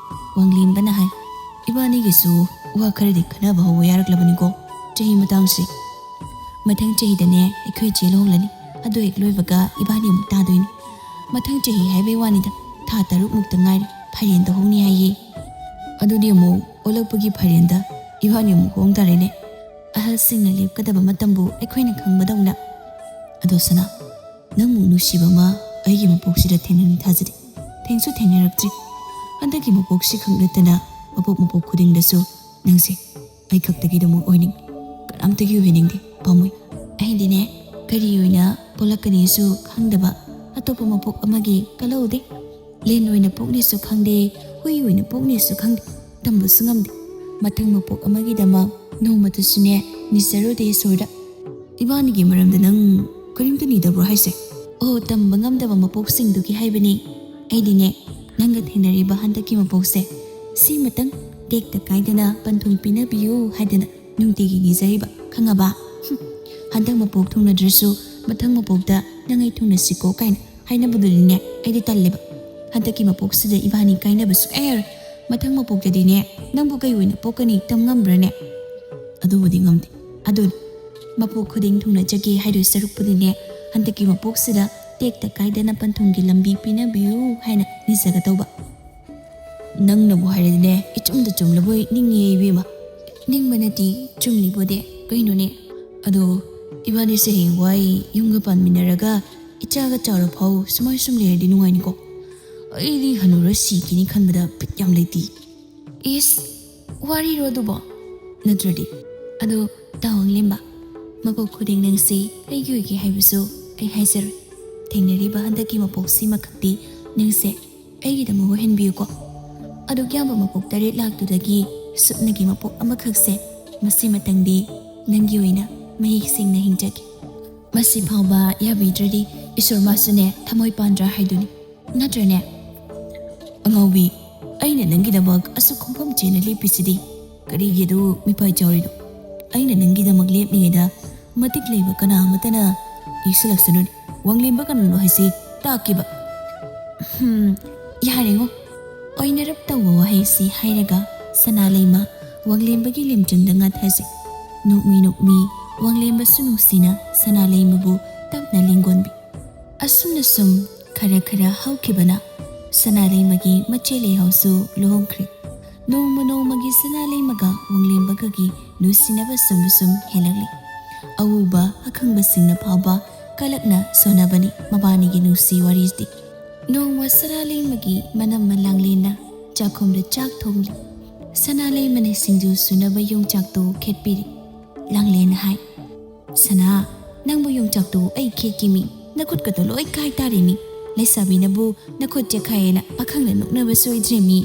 ꯋꯥꯡꯂꯦꯝꯕꯅ ꯍꯥꯏ, "ꯏꯕꯥꯅꯤꯒꯤꯁꯨ ꯋꯥ ꯈꯔꯗꯤ ꯈꯟꯅꯕ ꯍꯧꯕ ꯌꯥꯔꯛꯂꯕꯅꯤꯀꯣ, ꯆꯍꯤ ꯃꯇꯥꯡꯁꯦ꯫ ꯃꯊꯪ ꯆꯍꯤꯗꯅꯦ ꯑꯩꯈꯣꯏ ꯏꯆꯦ ꯂꯨꯍꯣꯡꯂꯅꯤ, ꯑꯗꯨ ꯍꯦꯛ ꯂꯣꯏꯕꯒ ꯏꯕꯥꯅꯤ ꯑꯃꯨꯛ ꯇꯥꯗꯣꯏꯅꯤ꯫ ꯃꯊꯪ ꯆꯍꯤ ꯍꯥꯏꯕꯩ ꯋꯥꯅꯤꯗ, ꯊꯥ ꯇꯔꯨꯛꯃꯨꯛꯇ ꯉꯥꯏꯔꯦ, ꯐꯥꯏꯔꯦꯟꯗ ꯍꯣꯡꯅꯤ ꯍꯥꯏꯌꯦ꯫ ꯑꯗꯨꯗꯤ ꯑꯃꯨꯛ ꯑꯣꯜꯂꯛꯄꯒꯤ ꯐꯥꯏꯔꯦꯟꯗ ꯏꯕꯥꯅꯤ ꯑꯃꯨꯛ ꯍꯣꯡ ꯇꯥꯔꯦꯅꯦ꯫ ꯑꯍꯜꯁꯤꯡꯅ ꯂꯦꯞꯀꯗꯕ ꯃꯇꯝꯕꯨ ꯑꯩꯈꯣꯏꯅ ꯈꯪꯕꯗꯧꯅ꯫ ꯑꯗꯣ ꯁꯅꯥ, ꯅꯪꯃꯨꯛ ꯅꯨꯡꯁꯤꯕ ꯑꯃ ꯑꯩꯒꯤ ꯃꯄꯣꯛꯁꯤꯗ ꯊꯦꯡꯅꯅꯤ ꯊꯥꯖꯗꯦ꯫ ꯊꯦꯡꯁꯨ ꯊꯦꯡꯅꯔꯛꯇ꯭ꯔꯤ꯫ ꯍꯟꯗꯛꯀꯤ ꯃꯄꯣꯛꯁꯤ ꯈꯛ ꯅꯠꯇꯅ ꯃꯄꯣꯛ ꯃꯄꯣꯛ ꯈꯨꯗꯤꯡꯗꯁꯨ ꯅꯪꯁꯦ ꯑꯩ ꯈꯛꯇꯒꯤꯗꯃꯛ ꯑꯣꯏꯅꯤꯡ, ꯀꯅꯥꯝꯇꯒꯤ ꯑꯣꯏꯍꯟꯅꯤꯡꯗꯦ ꯄꯥꯝꯃꯨꯏ꯫ ꯑꯩꯗꯤꯅꯦ ꯀꯔꯤ ꯑꯣꯏꯅ ꯄꯣꯛꯂꯛꯀꯅꯤꯁꯨ ꯈꯪꯗꯕ ꯑꯇꯣꯞꯄ ꯃꯄꯣꯛ ꯑꯃꯒꯤ ꯀꯜꯍꯧꯗꯦ꯫ ꯂꯦꯟ ꯑꯣꯏꯅ ꯄꯣꯛꯅꯤꯁꯨ ꯈꯪꯗꯦ, ꯍꯨꯏ ꯑꯣꯏꯅ ꯄꯣꯛꯅꯤꯁꯨ ꯈꯪꯗꯦ, ꯇꯝꯕꯁꯨ ꯉꯝꯗꯦ꯫ ꯃꯊꯪ ꯃꯄꯣꯛ ꯑꯃꯒꯤꯗꯃꯛ ꯅꯣꯡꯃꯇꯁꯨꯅꯦ ꯅꯤꯖꯔꯨꯗꯦ ꯏꯁꯣꯔꯗ꯫ ꯏꯕꯥꯅꯤꯒꯤ ꯃꯔꯝꯗ ꯅꯪ ꯀꯔꯤꯝꯇ ꯅꯤꯗꯕ꯭ꯔꯣ ꯍꯥꯏꯁꯦ? ꯑꯣ, ꯇꯝꯕ ꯉꯝꯗꯕ ꯃꯄꯣꯛꯁꯤꯡꯗꯨꯒꯤ ꯍꯥꯏꯕꯅꯤ꯫ ꯑꯩꯗꯤꯅꯦ ꯅꯪꯒ ꯊꯦꯡꯅꯔꯤꯕ ꯍꯟꯗꯛꯀꯤ ꯃꯄꯣꯛꯁꯦ ꯁꯤꯃꯇꯪ ꯇꯦꯛꯇ ꯀꯥꯏꯗꯅ ꯄꯟꯊꯨꯡ ꯄꯤꯅꯕꯤꯌꯨ ꯍꯥꯏꯗꯅ ꯅꯨꯡꯇꯤꯒꯤ ꯅꯤꯖꯔꯤꯕ, ꯈꯪꯉꯕ? ꯍꯨꯝ, ꯍꯟꯗꯛ ꯃꯄꯣꯛ ꯊꯨꯡꯅꯗ꯭ꯔꯁꯨ ꯃꯊꯪ ꯃꯄꯣꯛꯇ ꯅꯪ ꯑꯩ ꯊꯨꯡꯅꯁꯤꯀꯣ ꯀꯥꯏꯅ ꯍꯥꯏꯅꯕꯗꯨꯗꯤꯅꯦ ꯑꯩꯗꯤ ꯇꯜꯂꯦꯕ꯫ ꯍꯟꯗꯛꯀꯤ ꯃꯄꯣꯛꯁꯤꯗ ꯏꯕꯥꯅꯤ ꯀꯥꯏꯅꯕ ꯁꯨꯛꯌꯥ ꯌꯥꯔꯣꯏ꯫ ꯃꯊꯪ ꯃꯄꯣꯛꯇꯗꯤꯅꯦ ꯅꯪꯕꯨ ꯀꯩ ꯑꯣꯏꯅ ꯄꯣꯛꯀꯅꯤ ꯇꯝ ꯉꯝꯕ꯭ꯔꯥꯅꯦ? ꯑꯗꯨꯕꯨꯗꯤ ꯉꯝꯗꯦ꯫ ꯑꯗꯨꯅꯤ, ꯃꯄꯣꯛ ꯈꯨꯗꯤꯡ ꯊꯨꯡꯅꯖꯒꯦ ꯍꯥꯏꯗꯣꯏ ꯁꯔꯨꯛꯄꯨꯗꯤꯅꯦ ꯍꯟꯗꯛꯀꯤ ꯃꯄꯣꯛꯁꯤꯗ ꯇꯦꯛꯇ ꯀꯥꯏꯗꯅ ꯄꯟꯊꯨꯡꯒꯤ ꯂꯝꯕꯤ ꯄꯤꯅꯕꯤꯌꯨ ꯍꯥꯏꯅ ꯅꯤꯖꯒꯗꯧꯕ꯫ ꯅꯪꯅꯕꯨ ꯍꯥꯏꯔꯗꯤꯅꯦ ꯏꯆꯨꯝꯗ ꯆꯨꯝꯂꯕꯣꯏ ꯅꯤꯡꯉꯦ ꯏꯕꯦꯝꯃ꯫ ꯅꯤꯡꯕ ꯅꯠꯇꯦ, ꯆꯨꯝꯂꯤꯕꯣꯗꯦ꯫ ꯀꯩꯅꯣꯅꯦ? ꯑꯗꯣ ꯏꯕꯥꯅꯤꯁꯦ ꯍꯌꯦꯡꯋꯥꯏ ꯌꯨꯝꯒ ꯄꯥꯟꯃꯤꯟꯅꯔꯒ ꯏꯆꯥꯒ ꯆꯥꯎꯔ ꯐꯥꯎ ꯁꯨꯃꯥꯏ ꯁꯨꯝ ꯂꯩꯔꯗꯤ ꯅꯨꯡꯉꯥꯏꯅꯤꯀꯣ? ꯑꯩꯗꯤ ꯍꯅꯨꯔ ꯁꯤꯈꯤꯅꯤ ꯈꯟꯕꯗ ꯕꯤꯠ ꯌꯥꯝ ꯂꯩꯇꯦ꯫ ꯏꯁ, ꯋꯥꯔꯤꯔꯣ ꯑꯗꯨꯕꯣ? ꯅꯠꯇ꯭ꯔꯗꯤ? ꯑꯗꯣ ꯇꯥ ꯋꯥꯡꯂꯦꯝꯕ, ꯃꯄꯣꯛ ꯈꯨꯗꯤꯡ ꯅꯪꯁꯦ ꯑꯩꯒꯤ ꯑꯣꯏꯒꯦ ꯍꯥꯏꯕꯁꯨ ꯑꯩ ꯍꯥꯏꯖꯔꯣꯏ꯫ ꯊꯦꯡꯅꯔꯤꯕ ꯍꯟꯗꯛꯀꯤ ꯃꯄꯣꯛꯁꯤꯃꯈꯛꯇꯤ ꯅꯪꯁꯦ ꯑꯩꯒꯤꯗꯃꯛ ꯑꯣꯏꯍꯟꯕꯤꯌꯨꯀꯣ꯫ ꯑꯗꯨ ꯌꯥꯝꯕ ꯃꯄꯣꯛ ꯇꯔꯦꯠ ꯂꯥꯛꯇꯨꯗꯒꯤ ꯁꯨꯞꯅꯒꯤ ꯃꯄꯣꯛ ꯑꯃꯈꯛꯁꯦ, ꯃꯁꯤꯃꯇꯪꯗꯤ ꯅꯪꯒꯤ ꯑꯣꯏꯅ ꯃꯌꯦꯛ ꯁꯦꯡꯅ ꯍꯤꯡꯖꯒꯦ꯫ ꯃꯁꯤ ꯐꯥꯎꯕ ꯌꯥꯕꯤꯗ꯭ꯔꯗꯤ ꯏꯁꯣꯔ ꯃꯥꯁꯨꯅꯦ ꯊꯃꯣꯏ ꯄꯥꯟꯗ꯭ꯔꯥ ꯍꯥꯏꯗꯨꯅꯤ꯫ ꯅꯠꯇ꯭ꯔꯅꯦ? ꯑꯉꯥꯎꯕꯤ, ꯑꯩꯅ ꯅꯪꯒꯤꯗꯃꯛ ꯑꯁꯨꯛ ꯈꯣꯡꯐꯝ ꯆꯦꯅ ꯂꯦꯞꯄꯤꯁꯤꯗꯤ ꯀꯔꯤꯒꯤ ꯑꯗꯨ ꯃꯤꯄꯥꯏ ꯆꯥꯎꯔꯤꯅꯣ? ꯑꯩꯅ ꯅꯪꯒꯤꯗꯃꯛ ꯂꯦꯞꯂꯤꯉꯩꯗ ꯃꯇꯤꯛ ꯂꯩꯕ ꯀꯅꯥ ꯑꯃꯠꯇꯅ ꯌꯦꯛꯁꯤꯜꯂꯛꯁꯅꯨꯅꯦ꯫ ꯋꯥꯡꯂꯦꯝꯕ ꯀꯅꯥꯅꯣ ꯍꯥꯏꯁꯤ ꯇꯥꯛꯀꯦꯕ꯫ ꯍꯨꯝ, ꯌꯥꯔꯦꯉꯣ꯫ ꯑꯣꯏꯅꯔꯞ ꯇꯧꯕ ꯋꯥꯍꯩꯁꯤ ꯍꯥꯏꯔꯒ ꯁꯅꯥ ꯂꯩꯃ ꯋꯥꯡꯂꯦꯝꯕꯒꯤ ꯂꯦꯝꯖꯨꯝꯗ ꯉꯥꯊꯖꯩ꯫ ꯅꯣꯛꯃꯤ ꯅꯣꯛꯃꯤ ꯋꯥꯡꯂꯦꯝꯕꯁꯨ ꯅꯨꯡꯁꯤꯅ ꯁꯅꯥ ꯂꯩꯃꯕꯨ ꯇꯞꯅ ꯂꯦꯡꯒꯣꯟꯕꯤ꯫ ꯑꯁꯨꯝꯅ ꯁꯨꯝ ꯈꯔ ꯈꯔ ꯍꯧꯈꯤꯕꯅ ꯁꯅꯥ ꯂꯩꯃꯒꯤ ꯃꯆꯦ ꯂꯩꯍꯥꯎꯁꯨ ꯂꯨꯍꯣꯡꯈ꯭ꯔꯦ꯫ ꯅꯣꯡꯃ ꯅꯣꯡꯃꯒꯤ ꯁꯅꯥ ꯂꯩꯃꯒ ꯋꯥꯡꯂꯦꯝꯕꯒꯒꯤ ꯅꯨꯡꯁꯤꯅꯕ ꯁꯨꯝ ꯁꯨꯝ ꯍꯦꯜꯂꯛꯂꯦ꯫ ꯑꯎꯕ ꯑꯈꯪꯕꯁꯤꯡꯅ ꯐꯥꯎꯕ ꯀꯂꯛꯅ ꯁꯣꯟꯅꯕꯅꯤ ꯃꯕꯥꯅꯤꯒꯤ ꯅꯨꯡꯁꯤ ꯋꯥꯔꯤꯗꯤ꯫ ꯅꯣꯡꯃ ꯁꯅꯥ ꯂꯩꯃꯒꯤ ꯃꯅꯝꯃ ꯂꯥꯡꯂꯦꯟꯅ ꯆꯥꯛꯈꯨꯝꯗ ꯆꯥꯛ ꯊꯣꯡꯂꯤ꯫ ꯁꯅꯥ ꯂꯩꯃꯅ ꯁꯤꯡꯖꯨ ꯁꯨꯅꯕ ꯌꯣꯡꯆꯥꯛꯇꯨ ꯈꯦꯠꯄꯤꯔꯤ꯫ ꯂꯥꯡꯂꯦꯟꯅ ꯍꯥꯏ, "ꯁꯅꯥ, ꯅꯪꯕꯨ ꯌꯣꯡꯆꯥꯛꯇꯨ ꯑꯩ ꯈꯦꯠꯀꯦꯃꯤ, ꯅꯈꯨꯠꯀꯗꯣ ꯂꯣꯏ ꯀꯥꯏ ꯇꯥꯔꯦꯃꯤ꯫ ꯂꯩꯁꯥꯕꯤꯅꯕꯨ ꯅꯈꯨꯠ ꯆꯦꯈꯥꯏꯌꯦꯅ ꯄꯥꯈꯪꯅ ꯅꯣꯛꯅꯕꯁꯨ ꯑꯣꯏꯗ꯭ꯔꯦꯃꯤ꯫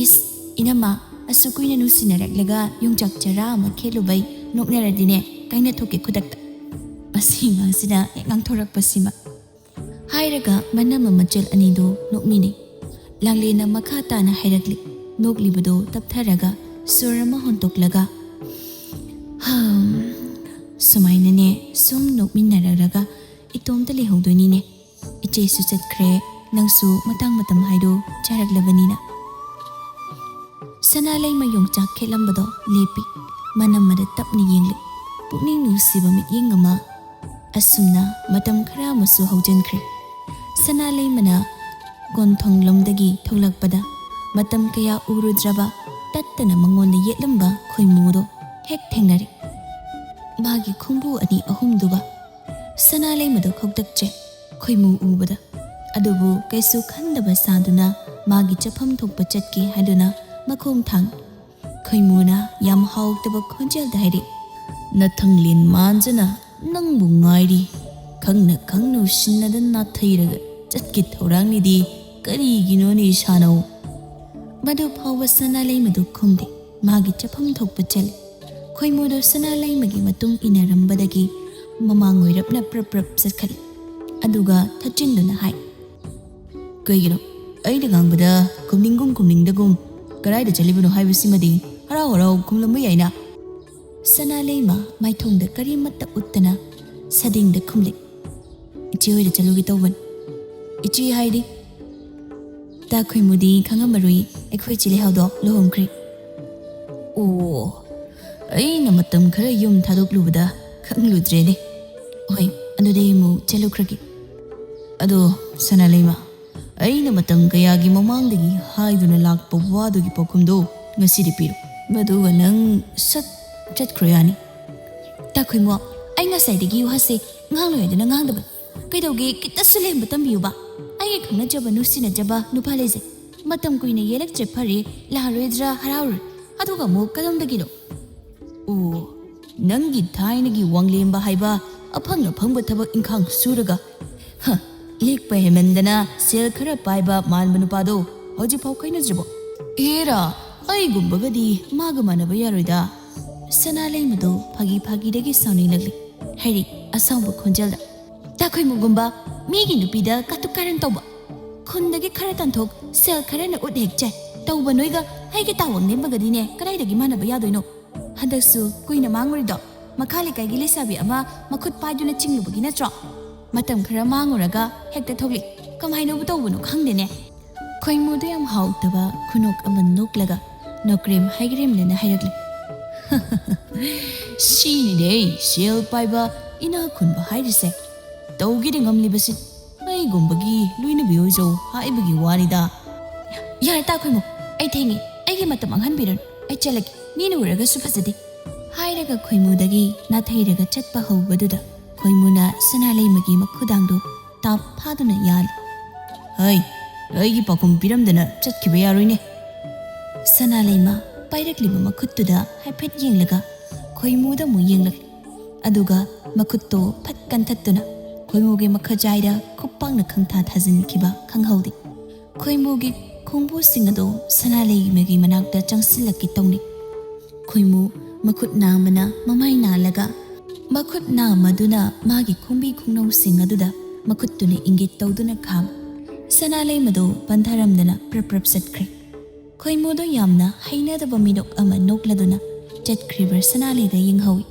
ꯏꯁ, ꯏꯅꯝꯃ, ꯑꯁꯨꯛ ꯀꯨꯏꯅ ꯅꯨꯡꯁꯤꯅꯔꯛꯂꯒ ꯌꯣꯡꯆꯥꯛ ꯆꯔꯥ ꯑꯃ ꯈꯦꯠꯂꯨꯕꯩ ꯅꯣꯛꯅꯔꯗꯤꯅꯦ, ꯀꯥꯏꯅꯊꯣꯛꯀꯦ ꯈꯨꯗꯛꯇ꯫ ꯃꯁꯤ ꯑꯉꯥꯡꯁꯤꯅ ꯍꯦꯛ ꯉꯥꯡꯊꯣꯔꯛꯄꯁꯤꯃ"꯫ ꯍꯥꯏꯔꯒ ꯃꯅꯝꯃ ꯃꯆꯜ ꯑꯅꯤꯗꯨ ꯅꯣꯛꯃꯤꯟꯅꯩ꯫ ꯂꯥꯡꯂꯦꯟꯅ ꯃꯈꯥ ꯇꯥꯅ ꯍꯥꯏꯔꯛꯂꯤ, ꯅꯣꯛꯂꯤꯕꯗꯨ ꯇꯞꯊꯔꯒ ꯁꯣꯔ ꯑꯃ ꯍꯣꯟꯇꯣꯛꯂꯒ, "ꯍꯝ, ꯁꯨꯃꯥꯏꯅꯅꯦ ꯁꯨꯝ ꯅꯣꯛꯃꯤꯟꯅꯔꯛꯂꯒ ꯏꯇꯣꯝꯇ ꯂꯩꯍꯧꯗꯣꯏꯅꯤꯅꯦ꯫ ꯏꯆꯦꯁꯨ ꯆꯠꯈ꯭ꯔꯦ, ꯅꯪꯁꯨ ꯃꯇꯥꯡ ꯃꯇꯝ ꯍꯥꯏꯗꯣ ꯆꯥꯔꯛꯂꯕꯅꯤꯅ"꯫ ꯁꯅꯥ ꯂꯩꯃ ꯌꯣꯡꯆꯥꯛ ꯈꯦꯠꯂꯝꯕꯗꯣ ꯂꯦꯞꯄꯤ, ꯃꯅꯝꯃꯗ ꯇꯞꯅ ꯌꯦꯡꯂꯤ, ꯄꯨꯛꯅꯤꯡ ꯅꯨꯡꯁꯤꯕ ꯃꯤꯠꯌꯦꯡ ꯑꯃ꯫ ꯑꯁꯨꯝꯅ ꯃꯇꯝ ꯈꯔ ꯑꯃꯁꯨ ꯍꯧꯖꯤꯟꯈ꯭ꯔꯦ꯫ ꯁꯅꯥ ꯂꯩꯃꯅ ꯀꯣꯟꯊꯣꯡꯂꯣꯝꯗꯒꯤ ꯊꯣꯛꯂꯛꯄꯗ ꯃꯇꯝ ꯀꯌꯥ ꯎꯔꯨꯗ꯭ꯔꯕ ꯇꯠꯇꯅ ꯃꯉꯣꯟꯗ ꯌꯦꯠꯂꯝꯕ ꯈꯣꯏꯃꯨꯗꯣ ꯍꯦꯛ ꯊꯦꯡꯅꯔꯦ꯫ ꯃꯥꯒꯤ ꯈꯣꯡꯕꯨ ꯑꯅꯤ ꯑꯍꯨꯝꯗꯨꯒ꯫ ꯁꯅꯥ ꯂꯩꯃꯗꯣ ꯈꯧꯇꯛꯆꯩ ꯈꯣꯏꯃꯨ ꯎꯕꯗ꯫ ꯑꯗꯨꯕꯨ ꯀꯩꯁꯨ ꯈꯟꯗꯕ ꯁꯥꯗꯨꯅ ꯃꯥꯒꯤ ꯆꯠꯐꯝ ꯊꯣꯛꯄ ꯆꯠꯀꯦ ꯍꯥꯏꯗꯨꯅ ꯃꯈꯣꯡ ꯊꯥꯡꯏ꯫ ꯈꯣꯏꯃꯨꯅ ꯌꯥꯝ ꯍꯥꯎꯇꯕ ꯈꯣꯟꯖꯦꯜꯗ ꯍꯥꯏꯔꯛꯏ, "ꯅꯊꯪꯂꯦꯟ ꯃꯥꯟꯖꯅ ꯅꯪꯕꯨ ꯉꯥꯏꯔꯤ꯫ ꯈꯪꯅ ꯈꯪꯅ ꯎꯁꯤꯟꯅꯗ ꯅꯥꯊꯩꯔꯒ ꯆꯠꯀꯦ ꯊꯧꯔꯥꯡꯅꯤꯗꯤ ꯀꯔꯤꯒꯤꯅꯣꯅꯦ ꯏꯁꯥꯅꯧ?" ꯃꯗꯨ ꯐꯥꯎꯕ ꯁꯅꯥ ꯂꯩꯃꯗꯨ ꯈꯨꯝꯗꯦ꯫ ꯃꯥꯒꯤ ꯆꯠꯐꯝ ꯊꯣꯛꯄ ꯆꯠꯂꯤ꯫ ꯈꯣꯏꯃꯨꯗꯨ ꯁꯅꯥ ꯂꯩꯃꯒꯤ ꯃꯇꯨꯡ ꯏꯟꯅꯔꯝꯕꯗꯒꯤ ꯃꯃꯥꯡ ꯑꯣꯏꯔꯞꯅ ꯄ꯭ꯔꯞ ꯄ꯭ꯔꯞ ꯆꯠꯈꯠꯂꯤ꯫ ꯑꯗꯨꯒ ꯊꯠꯆꯤꯟꯗꯨꯅ ꯍꯥꯏ, "ꯀꯩꯒꯤꯅꯣ? ꯑꯩꯅ ꯉꯥꯡꯕꯗ ꯈꯨꯝꯅꯤꯡꯒꯨꯝ ꯈꯨꯝꯅꯤꯡꯗꯒꯨꯝ ꯀꯗꯥꯏꯗ ꯆꯠꯂꯤꯕꯅꯣ ꯍꯥꯏꯕꯁꯤꯃꯗꯤ ꯍꯔꯥꯎ ꯍꯔꯥꯎ ꯈꯨꯝꯂꯝꯕ ꯌꯥꯏꯅ?" ꯁꯅꯥ ꯂꯩꯃ ꯃꯥꯏꯊꯣꯡꯗ ꯀꯔꯤꯃꯠꯇ ꯎꯠꯇꯅ ꯁꯥꯗꯤꯡꯗ ꯈꯨꯝꯂꯤ, "ꯏꯆꯦ ꯍꯣꯏꯗ ꯆꯠꯂꯨꯒꯦ ꯇꯧꯕꯅꯤ꯫" "ꯏꯆꯦ ꯍꯥꯏꯗꯤ?" ꯇꯥ ꯈꯣꯏꯃꯨꯗꯤ ꯈꯪꯉꯝꯃꯔꯣꯏ, ꯑꯩꯈꯣꯏ ꯆꯦ ꯂꯩꯍꯥꯎꯗꯣ ꯂꯨꯍꯣꯡꯈ꯭ꯔꯦ꯫ "ꯑꯣ, ꯑꯩꯅ ꯃꯇꯝ ꯈꯔ ꯌꯨꯝ ꯊꯥꯗꯣꯛꯂꯨꯕꯗ ꯈꯪꯂꯨꯗ꯭ꯔꯦꯅꯦ꯫ ꯍꯣꯏ, ꯑꯗꯨꯗꯤ ꯑꯩ ꯑꯃꯨꯛ ꯆꯠꯂꯨꯈ꯭ꯔꯒꯦ꯫ ꯑꯗꯣ ꯁꯅꯥ ꯂꯩꯃ, ꯑꯩꯅ ꯃꯇꯝ ꯀꯌꯥꯒꯤ ꯃꯃꯥꯡꯗꯒꯤ ꯍꯥꯏꯗꯨꯅ ꯂꯥꯛꯄ ꯋꯥꯗꯨꯒꯤ ꯄꯥꯎꯈꯨꯝꯗꯣ ꯉꯁꯤꯗꯤ ꯄꯤꯔꯣ꯫ ꯃꯗꯨꯒ ꯅꯪ ꯁꯠ ꯆꯠꯈ꯭ꯔꯣ ꯌꯥꯅꯤ꯫" "ꯇꯥ ꯈꯣꯏꯃꯨ, ꯑꯩ ꯉꯁꯥꯏꯗꯒꯤ ꯋꯥꯁꯦ ꯉꯥꯡꯂꯣꯏ ꯍꯥꯏꯗꯨꯅ ꯉꯥꯡꯗꯕꯅꯤ꯫ ꯀꯩꯗꯧꯒꯦ, ꯈꯤꯇꯁꯨ ꯂꯦꯝꯕ ꯇꯝꯕꯤꯌꯨꯕ꯫ ꯑꯩꯒ ꯈꯪꯅꯖꯕ ꯅꯨꯡꯁꯤꯅꯖꯕ ꯅꯨꯄꯥ ꯂꯩꯖꯩ꯫ ꯃꯇꯝ ꯀꯨꯏꯅ ꯌꯦꯜꯂꯛꯇ꯭ꯔꯦ ꯐꯔꯦ, ꯂꯥꯛꯑꯔꯣꯏꯗ꯭ꯔꯥ ꯍꯔꯥꯎꯔꯦ꯫ ꯑꯗꯨꯒ ꯑꯃꯨꯛ ꯀꯗꯣꯝꯗꯒꯤꯅꯣ? ꯑꯣ, ꯅꯪꯒꯤ ꯊꯥꯏꯅꯒꯤ ꯋꯥꯡꯂꯦꯝꯕ ꯍꯥꯏꯕ ꯑꯐꯪ ꯑꯐꯪꯕ ꯊꯕꯛ ꯏꯪꯈꯥꯡ ꯁꯨꯔꯒ, ꯍ, ꯂꯤꯛꯄ ꯍꯦꯟꯃꯟꯗꯅ ꯁꯦꯜ ꯈꯔ ꯄꯥꯏꯕ ꯃꯥꯟꯕ ꯅꯨꯄꯥꯗꯣ ꯍꯧꯖꯤꯛꯐꯥꯎ ꯈꯥꯏꯅꯗ꯭ꯔꯤꯕꯣ? ꯑꯦꯔꯥ, ꯑꯩꯒꯨꯝꯕꯒꯗꯤ ꯃꯥꯒ ꯃꯥꯟꯅꯕ ꯌꯥꯔꯣꯏꯗ꯫ ꯁꯅꯥ ꯂꯩꯃꯗꯣ ꯐꯥꯒꯤ ꯐꯥꯒꯤꯗꯒꯤ ꯁꯥꯎꯅꯤꯡꯂꯛꯂꯤ꯫ ꯍꯥꯏꯔꯤ ꯑꯁꯥꯎꯕ ꯈꯣꯟꯖꯦꯜꯗ, "ꯇꯥꯈꯣꯏꯃꯨꯒꯨꯝꯕ ꯃꯤꯒꯤ ꯅꯨꯄꯤꯗ ꯀꯥꯇꯨꯛ ꯀꯥꯔꯟ ꯇꯧꯕ, ꯈꯨꯟꯗꯒꯤ ꯈꯔ ꯇꯥꯟꯊꯣꯛ, ꯁꯦꯜ ꯈꯔꯅ ꯎꯠ ꯍꯦꯛ ꯆꯥꯏ ꯇꯧꯕ ꯅꯣꯏꯒ ꯑꯩꯒꯤ ꯇꯥꯋꯡ ꯅꯦꯝꯕꯒꯗꯤꯅꯦ ꯀꯗꯥꯏꯗꯒꯤ ꯃꯥꯟꯅꯕ ꯌꯥꯗꯣꯏꯅꯣ? ꯍꯟꯗꯛꯁꯨ ꯀꯨꯏꯅ ꯃꯥꯡꯉꯨꯔꯤꯗꯣ ꯃꯈꯥ ꯂꯩꯀꯥꯏꯒꯤ ꯂꯩꯁꯥꯕꯤ ꯑꯃ ꯃꯈꯨꯠ ꯄꯥꯏꯗꯨꯅ ꯆꯤꯡꯂꯨꯕꯒꯤ ꯅꯠꯇ꯭ꯔꯣ? ꯃꯇꯝ ꯈꯔ ꯃꯥꯡꯉꯨꯔꯒ ꯍꯦꯛꯇ ꯊꯣꯛꯂꯛꯏ꯫ ꯀꯃꯥꯏꯅꯕꯨ ꯇꯧꯕꯅꯣ ꯈꯪꯗꯦꯅꯦ꯫" ꯈꯣꯏꯃꯨꯗ ꯌꯥꯝ ꯍꯥꯎꯇꯕ ꯈꯨꯅꯣꯛ ꯑꯃ ꯅꯣꯛꯂꯒ ꯅꯣꯀ꯭ꯔꯦꯝ ꯍꯥꯏꯒ꯭ꯔꯦꯝꯅꯅ ꯍꯥꯏꯔꯛꯂꯤ꯫ "ꯁꯤꯅꯤꯅꯦ ꯁꯦꯜ ꯄꯥꯏꯕ ꯏꯅꯥꯛ ꯈꯨꯟꯕ ꯍꯥꯏꯔꯤꯁꯦ꯫ ꯇꯧꯒꯦꯗ ꯉꯝꯂꯤꯕꯁꯤ꯫ ꯑꯩꯒꯨꯝꯕꯒꯤ ꯂꯣꯏꯅꯕꯤ ꯑꯣꯏꯖꯧ ꯍꯥꯏꯕꯒꯤ ꯋꯥꯅꯤꯗ꯫" "ꯌꯥꯔꯦ ꯇꯥꯈꯣꯏꯃꯨ, ꯑꯩ ꯊꯦꯡꯉꯦ, ꯑꯩꯒꯤ ꯃꯇꯝ ꯃꯥꯡꯍꯟꯕꯤꯔꯅꯨ, ꯑꯩ ꯆꯠꯂꯒꯦ, ꯃꯤꯅ ꯎꯔꯒꯁꯨ ꯐꯖꯗꯦ꯫" ꯍꯥꯏꯔꯒ ꯈꯣꯏꯃꯨꯗꯒꯤ ꯅꯥꯊꯩꯔꯒ ꯆꯠꯄ ꯍꯧꯕꯗꯨꯗ ꯈꯣꯏꯃꯨꯅ ꯁꯅꯥꯂꯩꯃꯒꯤ ꯃꯈꯨꯗꯥꯡꯗꯣ ꯇꯥꯞ ꯐꯥꯗꯨꯅ ꯌꯥꯜꯂꯤ꯫ "ꯍꯩ, ꯑꯩꯒꯤ ꯄꯥꯎꯈꯨꯝ ꯄꯤꯔꯝꯗꯅ ꯆꯠꯈꯤꯕ ꯌꯥꯔꯣꯏꯅꯦ꯫" ꯁꯅꯥꯂꯩꯃ ꯄꯥꯏꯔꯛꯂꯤꯕ ꯃꯈꯨꯠꯇꯨꯗ ꯍꯥꯏꯐꯦꯠ ꯌꯦꯡꯂꯒ ꯈꯣꯏꯃꯨꯗ ꯑꯃꯨꯛ ꯌꯦꯡꯂꯛꯂꯤ꯫ ꯑꯗꯨꯒ ꯃꯈꯨꯠꯇꯣ ꯐꯠ ꯀꯟꯊꯠꯇꯨꯅ ꯈꯣꯏꯃꯨꯒꯤ ꯃꯈꯖꯥꯏꯗ ꯈꯨꯄꯥꯛꯅ ꯈꯪꯊꯥ ꯊꯥꯖꯤꯟꯈꯤꯕ ꯈꯪꯍꯧꯗꯦ꯫ ꯈꯣꯏꯃꯨꯒꯤ ꯈꯣꯡꯕꯨꯁꯤꯡ ꯑꯗꯨ ꯁꯅꯥꯂꯩꯃꯒꯤ ꯃꯅꯥꯛꯇ ꯆꯪꯁꯤꯜꯂꯛꯀꯦ ꯇꯧꯅꯩ꯫ ꯈꯣꯏꯃꯨ ꯃꯈꯨꯠ ꯅꯥꯝꯃꯅ ꯃꯃꯥꯏ ꯅꯥꯜꯂꯒ ꯃꯈꯨꯠ ꯅꯥꯝꯃꯗꯨꯅ ꯃꯥꯒꯤ ꯈꯣꯡꯕꯤ ꯈꯣꯡꯅꯧꯁꯤꯡ ꯑꯗꯨꯗ ꯃꯈꯨꯠꯇꯨꯅ ꯏꯪꯒꯤꯠ ꯇꯧꯗꯨꯅ ꯈꯥꯝꯃꯤ꯫ ꯁꯅꯥꯂꯩꯃꯗꯨ ꯄꯟꯊꯔꯝꯗꯅ ꯄ꯭ꯔꯞ ꯄ꯭ꯔꯞ ꯆꯠꯈ꯭ꯔꯦ꯫ ꯈꯣꯏꯃꯨꯗꯨ ꯌꯥꯝꯅ ꯍꯩꯅꯗꯕ ꯃꯤꯅꯣꯛ ꯑꯃ ꯅꯣꯛꯂꯗꯨꯅ ꯆꯠꯈ꯭ꯔꯤꯕ ꯁꯅꯥꯂꯩꯗ ꯌꯦꯡꯍꯧꯏ꯫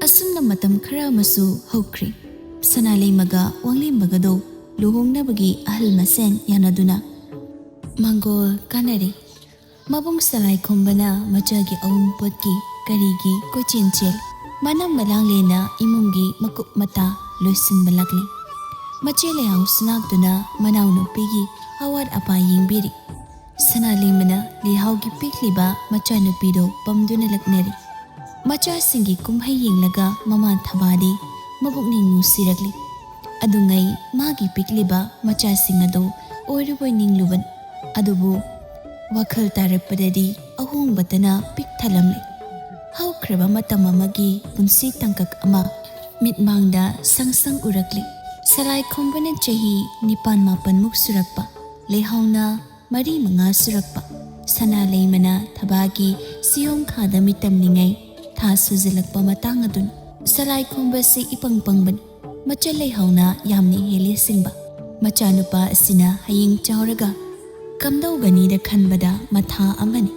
ꯑꯁꯨꯝꯅ ꯃꯇꯝ ꯈꯔ ꯑꯃꯁꯨ ꯍꯧꯈ꯭ꯔꯦ꯫ ꯁꯅꯥꯂꯩꯃꯒ ꯋꯥꯡꯂꯦꯝꯕꯒꯗꯣ ꯂꯨꯍꯣꯡꯅꯕꯒꯤ ꯑꯍꯜ ꯃꯁꯦꯟ ꯌꯥꯅꯗꯨꯅ ꯃꯥꯡꯒꯣꯜ ꯀꯥꯅꯔꯦ꯫ ꯃꯕꯨꯡ ꯁꯂꯥꯏꯈꯣꯝꯕꯅ ꯃꯆꯥꯒꯤ ꯑꯎꯟꯄꯣꯠꯀꯤ ꯀꯔꯤꯒꯤ ꯀꯣꯏꯆꯦꯟ ꯆꯦꯜ꯫ ꯃꯅꯝ ꯃꯂꯥꯡꯂꯦꯅ ꯏꯃꯨꯡꯒꯤ ꯃꯀꯨꯞ ꯃꯇꯥ ꯂꯣꯏꯁꯤꯟꯕ ꯂꯥꯛꯂꯤ꯫ ꯃꯆꯦ ꯂꯩꯍꯥꯎ ꯁꯅꯥꯛꯇꯨꯅ ꯃꯅꯥꯎꯅꯨꯄꯤꯒꯤ ꯑꯋꯥꯠ ꯑꯄꯥ ꯌꯦꯡꯕꯤꯔꯤ꯫ ꯁꯅꯥꯂꯩꯃꯅ ꯂꯩꯍꯥꯎꯒꯤ ꯄꯤꯛꯂꯤꯕ ꯃꯆꯥꯅꯨꯄꯤꯗꯨ ꯄꯝꯗꯨꯅ ꯂꯛꯅꯔꯤ꯫ ꯃꯆꯥꯁꯤꯡꯒꯤ ꯀꯨꯝꯍꯩ ꯌꯦꯡꯂꯒ ꯃꯃꯥ ꯊꯕꯥꯗꯤ ꯃꯄꯨꯛꯅꯤꯡ ꯅꯨꯡꯁꯤꯔꯛꯂꯤ꯫ ꯑꯗꯨꯉꯩ ꯃꯥꯒꯤ ꯄꯤꯛꯂꯤꯕ ꯃꯆꯥꯁꯤꯡ ꯑꯗꯨ ꯑꯣꯏꯔꯨꯕꯣꯏ ꯅꯤꯡꯂꯨꯕꯅꯤ꯫ ꯑꯗꯨꯕꯨ ꯋꯥꯈꯜ ꯇꯥꯔꯛꯄꯗꯗꯤ ꯑꯍꯣꯡꯕꯇꯅ ꯄꯤꯛ ꯊꯜꯂꯝꯂꯦ꯫ ꯍꯧꯈ꯭ꯔꯕ ꯃꯇꯝ ꯑꯃꯒꯤ ꯄꯨꯟꯁꯤ ꯇꯥꯡꯀꯛ ꯑꯃ ꯃꯤꯠꯃꯥꯡꯗ ꯁꯪ ꯁꯪ ꯎꯔꯛꯂꯤ꯫ ꯁꯂꯥꯏ ꯈꯣꯝꯕꯅ ꯆꯍꯤ ꯅꯤꯄꯥꯟ ꯃꯥꯄꯟꯃꯨꯛ ꯁꯨꯔꯛꯄ, ꯂꯩꯍꯥꯎꯅ ꯃꯔꯤ ꯃꯉꯥ ꯁꯨꯔꯛꯄ, ꯁꯅꯥ ꯂꯩꯃꯅ ꯊꯕꯥꯒꯤ ꯁꯤꯌꯣꯡ ꯈꯥꯗ ꯃꯤꯇꯝꯂꯤꯉꯩ ꯊꯥ ꯁꯨꯖꯤꯜꯂꯛꯄ ꯃꯇꯥꯡ ꯑꯗꯨꯅꯤ꯫ ꯁꯂꯥꯏ ꯈꯣꯝꯕꯁꯤ ꯏꯄꯪ ꯄꯪꯕꯅꯤ꯫ ꯃꯆꯜ ꯂꯩꯍꯥꯎꯅ ꯌꯥꯝꯅ ꯍꯦꯜꯂꯤ ꯁꯤꯡꯕ꯫ ꯃꯆꯥꯅꯨꯄꯥ ꯑꯁꯤꯅ ꯍꯌꯦꯡ ꯆꯥꯎꯔꯒ ꯀꯝꯗꯧꯒꯅꯤꯗ ꯈꯟꯕꯗ ꯃꯊꯥ ꯑꯃꯅꯤ꯫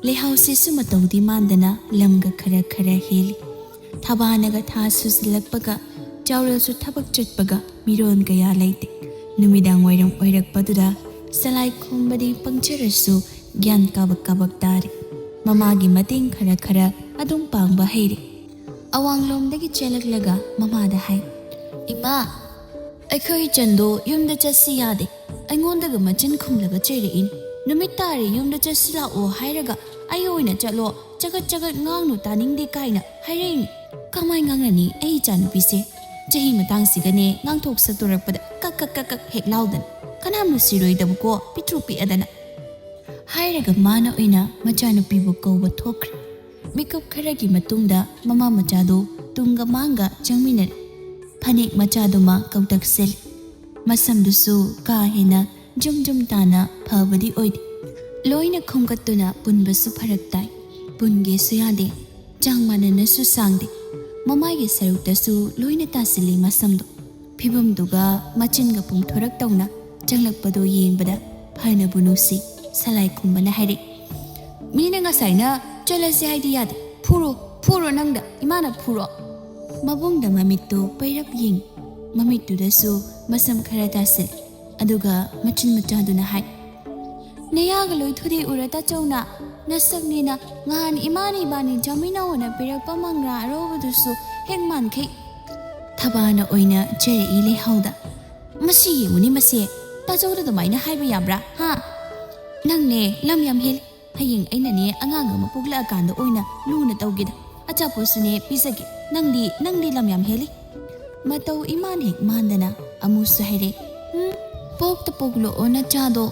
ꯂꯩꯍꯥꯎꯁꯤꯁꯨ ꯃꯇꯧꯗꯤ ꯃꯥꯟꯗꯅ ꯂꯝꯒ ꯈꯔ ꯈꯔ ꯍꯦꯜꯂꯤ꯫ ꯊꯕꯥꯅꯒ ꯊꯥ ꯁꯨꯖꯤꯜꯂꯛꯄꯒ ꯆꯥꯎꯔꯦꯜꯁꯨ ꯊꯕꯛ ꯆꯠꯄꯒ ꯃꯤꯔꯣꯟ ꯀꯌꯥ ꯂꯩꯇꯦ꯫ ꯅꯨꯃꯤꯗꯥꯡ ꯋꯥꯏꯔꯝ ꯑꯣꯏꯔꯛꯄꯗꯨꯗ ꯁꯂꯥꯏ ꯈꯣꯝꯕꯗꯤ ꯄꯪꯆꯔꯁꯨ ꯒ꯭ꯌꯥꯟ ꯀꯥꯕꯛ ꯀꯥꯕꯛ ꯇꯥꯔꯦ꯫ ꯃꯃꯥꯒꯤ ꯃꯇꯦꯡ ꯈꯔ ꯈꯔ ꯑꯗꯨꯝ ꯄꯥꯡꯕ ꯍꯩꯔꯦ꯫ ꯑꯋꯥꯡꯂꯣꯝꯗꯒꯤ ꯆꯦꯜꯂꯛꯂꯒ ꯃꯃꯥꯗ ꯍꯥꯏ, "ꯏꯃꯥ, ꯑꯩꯈꯣꯏ ꯏꯆꯟꯗꯣ ꯌꯨꯝꯗ ꯆꯠꯁꯤ ꯌꯥꯗꯦ꯫ ꯑꯩꯉꯣꯟꯗꯒ ꯃꯆꯤꯟ ꯈꯨꯝꯂꯒ ꯆꯩꯔꯛꯏꯅꯤ꯫ ꯅꯨꯃꯤꯠ ꯇꯥꯔꯦ, ꯌꯨꯝꯗ ꯆꯠꯁꯤ ꯂꯥꯛꯑꯣ ꯍꯥꯏꯔꯒ ꯑꯩ ꯑꯣꯏꯅ ꯆꯠꯂꯣ, ꯆꯒꯠ ꯆꯒꯠ ꯉꯥꯡꯅꯨ ꯇꯥꯅꯤꯡꯗꯦ ꯀꯥꯏꯅ ꯍꯥꯏꯔꯛꯏꯅꯤ꯫ ꯀꯃꯥꯏ ꯉꯥꯡꯅꯅꯤ ꯑꯩ ꯏꯆꯥꯅꯨꯄꯤꯁꯦ? ꯆꯍꯤ ꯃꯇꯥꯡꯁꯤꯒꯅꯦ ꯉꯥꯡꯊꯣꯛ ꯁꯛꯇꯣꯔꯛꯄꯗ ꯀꯛ ꯀꯛ ꯀꯛ ꯀꯛ ꯍꯦꯛ ꯂꯥꯎꯗꯅ꯫ ꯀꯅꯥ ꯅꯨꯡꯁꯤꯔꯣꯏꯗꯕꯀꯣ, ꯄꯤꯛꯇ꯭ꯔꯨ ꯄꯤꯛꯑꯗꯅ"꯫ ꯍꯥꯏꯔꯒ ꯃꯥꯅ ꯑꯣꯏꯅ ꯃꯆꯥꯅꯨꯄꯤꯕꯨ ꯀꯧꯕ ꯊꯣꯛꯈ꯭ꯔꯦ꯫ ꯃꯤꯀꯨꯞ ꯈꯔꯒꯤ ꯃꯇꯨꯡꯗ ꯃꯃꯥ ꯃꯆꯥꯗꯨ ꯇꯨꯡꯒ ꯃꯥꯡꯒ ꯆꯪꯃꯤꯟꯅꯔꯦ꯫ ꯐꯅꯦꯛ ꯃꯆꯥꯗꯨꯃ ꯀꯧꯇꯛ ꯁꯦꯠꯂꯤ꯫ ꯃꯁꯝꯗꯨꯁꯨ ꯀꯥ ꯍꯦꯟꯅ ꯖꯨꯝ ꯖꯨꯝ ꯇꯥꯅ ꯐꯕꯗꯤ ꯑꯣꯏꯗꯦ꯫ ꯂꯣꯏꯅ ꯈꯣꯝꯒꯠꯇꯨꯅ ꯄꯨꯟꯕꯁꯨ ꯐꯔꯛ ꯇꯥꯏ꯫ ꯄꯨꯟꯒꯦꯁꯨ ꯌꯥꯗꯦ꯫ ꯆꯥꯡ ꯃꯥꯟꯅꯅꯁꯨ ꯁꯥꯡꯗꯦ꯫ ꯃꯃꯥꯏꯒꯤ ꯁꯔꯨꯛꯇꯁꯨ ꯂꯣꯏꯅ ꯇꯥꯁꯤꯜꯂꯤ ꯃꯁꯝꯗꯣ꯫ ꯐꯤꯕꯝꯗꯨꯒ ꯃꯆꯤꯟꯒ ꯄꯨꯡꯊꯣꯔꯛ ꯇꯧꯅ ꯆꯪꯂꯛꯄꯗꯣ ꯌꯦꯡꯕꯗ ꯐꯅꯕꯨ ꯅꯨꯡꯁꯤ꯫ ꯁꯂꯥꯏ ꯈꯨꯝꯕꯅ ꯍꯥꯏꯔꯛꯏ, "ꯃꯤꯅ ꯉꯁꯥꯏꯅ ꯆꯠꯂꯁꯦ ꯍꯥꯏꯗꯤ ꯌꯥꯗꯦ꯫ ꯐꯨꯔꯣ, ꯐꯨꯔꯣ ꯅꯪꯗ, ꯏꯃꯥꯅ ꯐꯨꯔꯣ"꯫ ꯃꯕꯨꯡꯗ ꯃꯃꯤꯠꯇꯣ ꯄꯩꯔꯞ ꯌꯦꯡ꯫ ꯃꯃꯤꯠꯇꯨꯗꯁꯨ ꯃꯁꯝ ꯈꯔ ꯇꯥꯁꯤꯜ꯫ ꯑꯗꯨꯒ ꯃꯆꯤꯟ ꯃꯆꯥꯗꯨꯅ ꯍꯥꯏ, "ꯅꯌꯥꯒ ꯂꯣꯏ ꯊꯨꯗꯦꯛꯎꯔ ꯇꯥꯆꯧꯅ꯫ ꯅꯁꯛꯅꯤꯅ ꯉꯍꯥꯟ ꯏꯃꯥꯅ ꯏꯕꯥꯅꯤ ꯆꯥꯃꯤꯟꯅꯧꯅ ꯄꯤꯔꯛꯄ ꯃꯪꯒ꯭ꯔꯥ ꯑꯔꯧꯕꯗꯨꯁꯨ ꯍꯦꯛ ꯃꯥꯟꯈꯩ"꯫ ꯊꯕꯥꯅ ꯑꯣꯏꯅ ꯆꯩꯔꯛꯏ ꯂꯩꯍꯥꯎꯗ꯫ "ꯃꯁꯤ ꯌꯦꯡꯉꯨꯅꯦ ꯃꯁꯦ, ꯇꯥꯆꯧꯗ ꯑꯗꯨꯃꯥꯏꯅ ꯍꯥꯏꯕ ꯌꯥꯕ꯭ꯔꯥ? ꯍꯥ? ꯅꯪꯅꯦ ꯂꯝ ꯌꯥꯝ ꯍꯦꯜꯂꯤ꯫ ꯍꯌꯦꯡ ꯑꯩꯅꯅꯦ ꯑꯉꯥꯡ ꯑꯃ ꯄꯣꯛꯂꯛꯑꯀꯥꯟꯗ ꯑꯣꯏꯅ ꯂꯨꯅ ꯇꯧꯒꯦꯗ꯫ ꯑꯆꯥꯄꯣꯠꯁꯨꯅꯦ ꯄꯤꯖꯒꯦ꯫ ꯅꯪꯗꯤ, ꯅꯪꯗꯤ ꯂꯝ ꯌꯥꯝ ꯍꯦꯜꯂꯤ"꯫ ꯃꯇꯧ ꯏꯃꯥꯟ ꯍꯦꯛ ꯃꯥꯟꯗꯅ ꯑꯃꯨꯛꯁꯨ ꯍꯥꯏꯔꯦ, "ꯎꯝ, ꯄꯣꯛꯇ ꯄꯣꯛꯂꯛꯑꯣ ꯅꯆꯥꯗꯣ꯫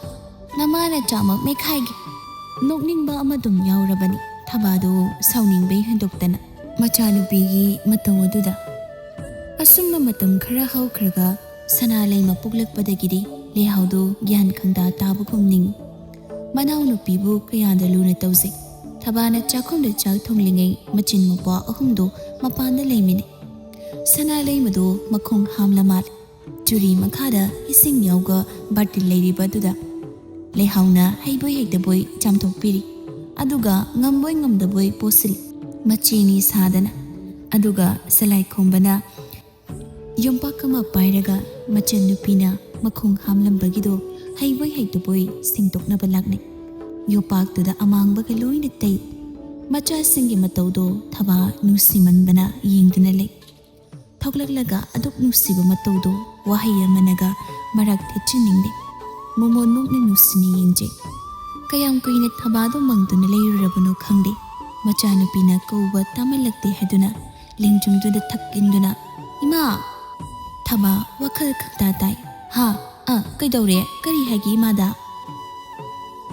ꯅꯃꯥꯅ ꯆꯥꯃꯛ ꯃꯦꯠꯈꯥꯏꯒꯦ꯫ ꯅꯣꯛꯅꯤꯡꯕ ꯑꯃꯗꯨꯝ ꯌꯥꯎꯔꯕꯅꯤ꯫ ꯊꯕꯥꯗꯨ ꯁꯥꯎꯅꯤꯡꯕꯩ ꯍꯦꯟꯗꯣꯛꯇꯅ ꯃꯆꯥꯅꯨꯄꯤꯒꯤ ꯃꯇꯧ ꯑꯗꯨꯗ꯫ ꯑꯁꯨꯝꯅ ꯃꯇꯝ ꯈꯔ ꯍꯧꯈ꯭ꯔꯒ ꯁꯅꯥ ꯂꯩꯃ ꯄꯣꯛꯂꯛꯄꯗꯒꯤꯗꯤ ꯂꯩꯍꯥꯎꯗꯨ ꯒ꯭ꯌꯥꯟ ꯈꯪꯗꯥ ꯇꯥꯕꯒꯨꯝ ꯅꯤꯡꯏ꯫ ꯃꯅꯥꯎꯅꯨꯄꯤꯕꯨ ꯀꯌꯥꯗ ꯂꯨꯅ ꯇꯧꯖꯩ꯫ ꯊꯕꯥꯅ ꯆꯥꯛꯈꯨꯝꯗ ꯆꯥꯛ ꯊꯣꯡꯂꯤꯉꯩ ꯃꯆꯤꯟ ꯃꯧꯄ꯭ꯋꯥ ꯑꯍꯨꯝꯗꯨ ꯃꯄꯥꯟꯗ ꯂꯩꯃꯤꯟꯅꯩ꯫ ꯁꯅꯥ ꯂꯩꯃꯗꯨ ꯃꯈꯣꯡ ꯍꯥꯝꯂ ꯃꯥꯜꯂꯦ꯫ ꯆꯨꯔꯤ ꯃꯈꯥꯗ ꯏꯁꯤꯡ ꯌꯥꯎꯕ ꯕꯥꯔꯇꯤꯟ ꯂꯩꯔꯤꯕ ꯑꯗꯨꯗ ꯂꯩꯍꯥꯎꯅ ꯍꯩꯕꯣꯏ ꯍꯩꯇꯕꯣꯏ ꯆꯥꯝꯊꯣꯛꯄꯤꯔꯤ꯫ ꯑꯗꯨꯒ ꯉꯝꯕꯣꯏ ꯉꯝꯗꯕꯣꯏ ꯄꯣꯠꯁꯤꯜꯂꯤ꯫ ꯃꯆꯦꯅꯤ ꯁꯥꯗꯅ꯫ ꯑꯗꯨꯒ ꯁꯂꯥꯏ ꯈꯣꯝꯕꯅ ꯌꯣꯝꯄꯥꯛ ꯑꯃ ꯄꯥꯏꯔꯒ ꯃꯆꯟꯅꯨꯄꯤꯅ ꯃꯈꯣꯡ ꯍꯥꯝꯂꯝꯕꯒꯤꯗꯣ ꯍꯩꯕꯣꯏ ꯍꯩꯇꯕꯣꯏ ꯁꯦꯡꯗꯣꯛꯅꯕ ꯂꯥꯛꯅꯩ꯫ ꯌꯣꯄꯥꯛꯇꯨꯗ ꯑꯃꯥꯡꯕꯒ ꯂꯣꯏꯅ ꯇꯩ꯫ ꯃꯆꯥꯁꯤꯡꯒꯤ ꯃꯇꯧꯗꯣ ꯊꯕꯥ ꯅꯨꯡꯁꯤꯃꯟꯕꯅ ꯌꯦꯡꯗꯨꯅ ꯂꯩ꯫ ꯊꯣꯛꯂꯛꯂꯒ ꯑꯗꯨꯛ ꯅꯨꯡꯁꯤꯕ ꯃꯇꯧꯗꯣ ꯋꯥꯍꯩ ꯑꯃꯅꯒ ꯃꯔꯛ ꯊꯦꯠꯆꯟꯅꯤꯡꯗꯦ꯫ ꯃꯣꯃꯣꯟ ꯃꯨꯛꯅ ꯅꯨꯡꯁꯤꯅ ꯌꯦꯡꯖꯩ꯫ ꯀꯌꯥꯝ ꯀꯨꯏꯅ ꯊꯕꯥꯗꯣ ꯃꯪꯗꯨꯅ ꯂꯩꯔꯨꯔꯕꯅꯣ ꯈꯪꯗꯦ꯫ ꯃꯆꯥꯅꯨꯄꯤꯅ ꯀꯧꯕ ꯇꯥꯃꯜꯂꯛꯇꯦ ꯍꯥꯏꯗꯨꯅ ꯂꯦꯡꯖꯨꯝꯗꯨꯗ ꯊꯛ ꯏꯟꯗꯨꯅ, "ꯏꯃꯥ!" ꯊꯕꯥ ꯋꯥꯈꯜ ꯈꯛꯇ ꯇꯥꯏ꯫ "ꯍꯥ? ꯑ, ꯀꯩꯗꯧꯔꯦ? ꯀꯔꯤ ꯍꯥꯏꯒꯦ ꯏꯃꯥꯗ?"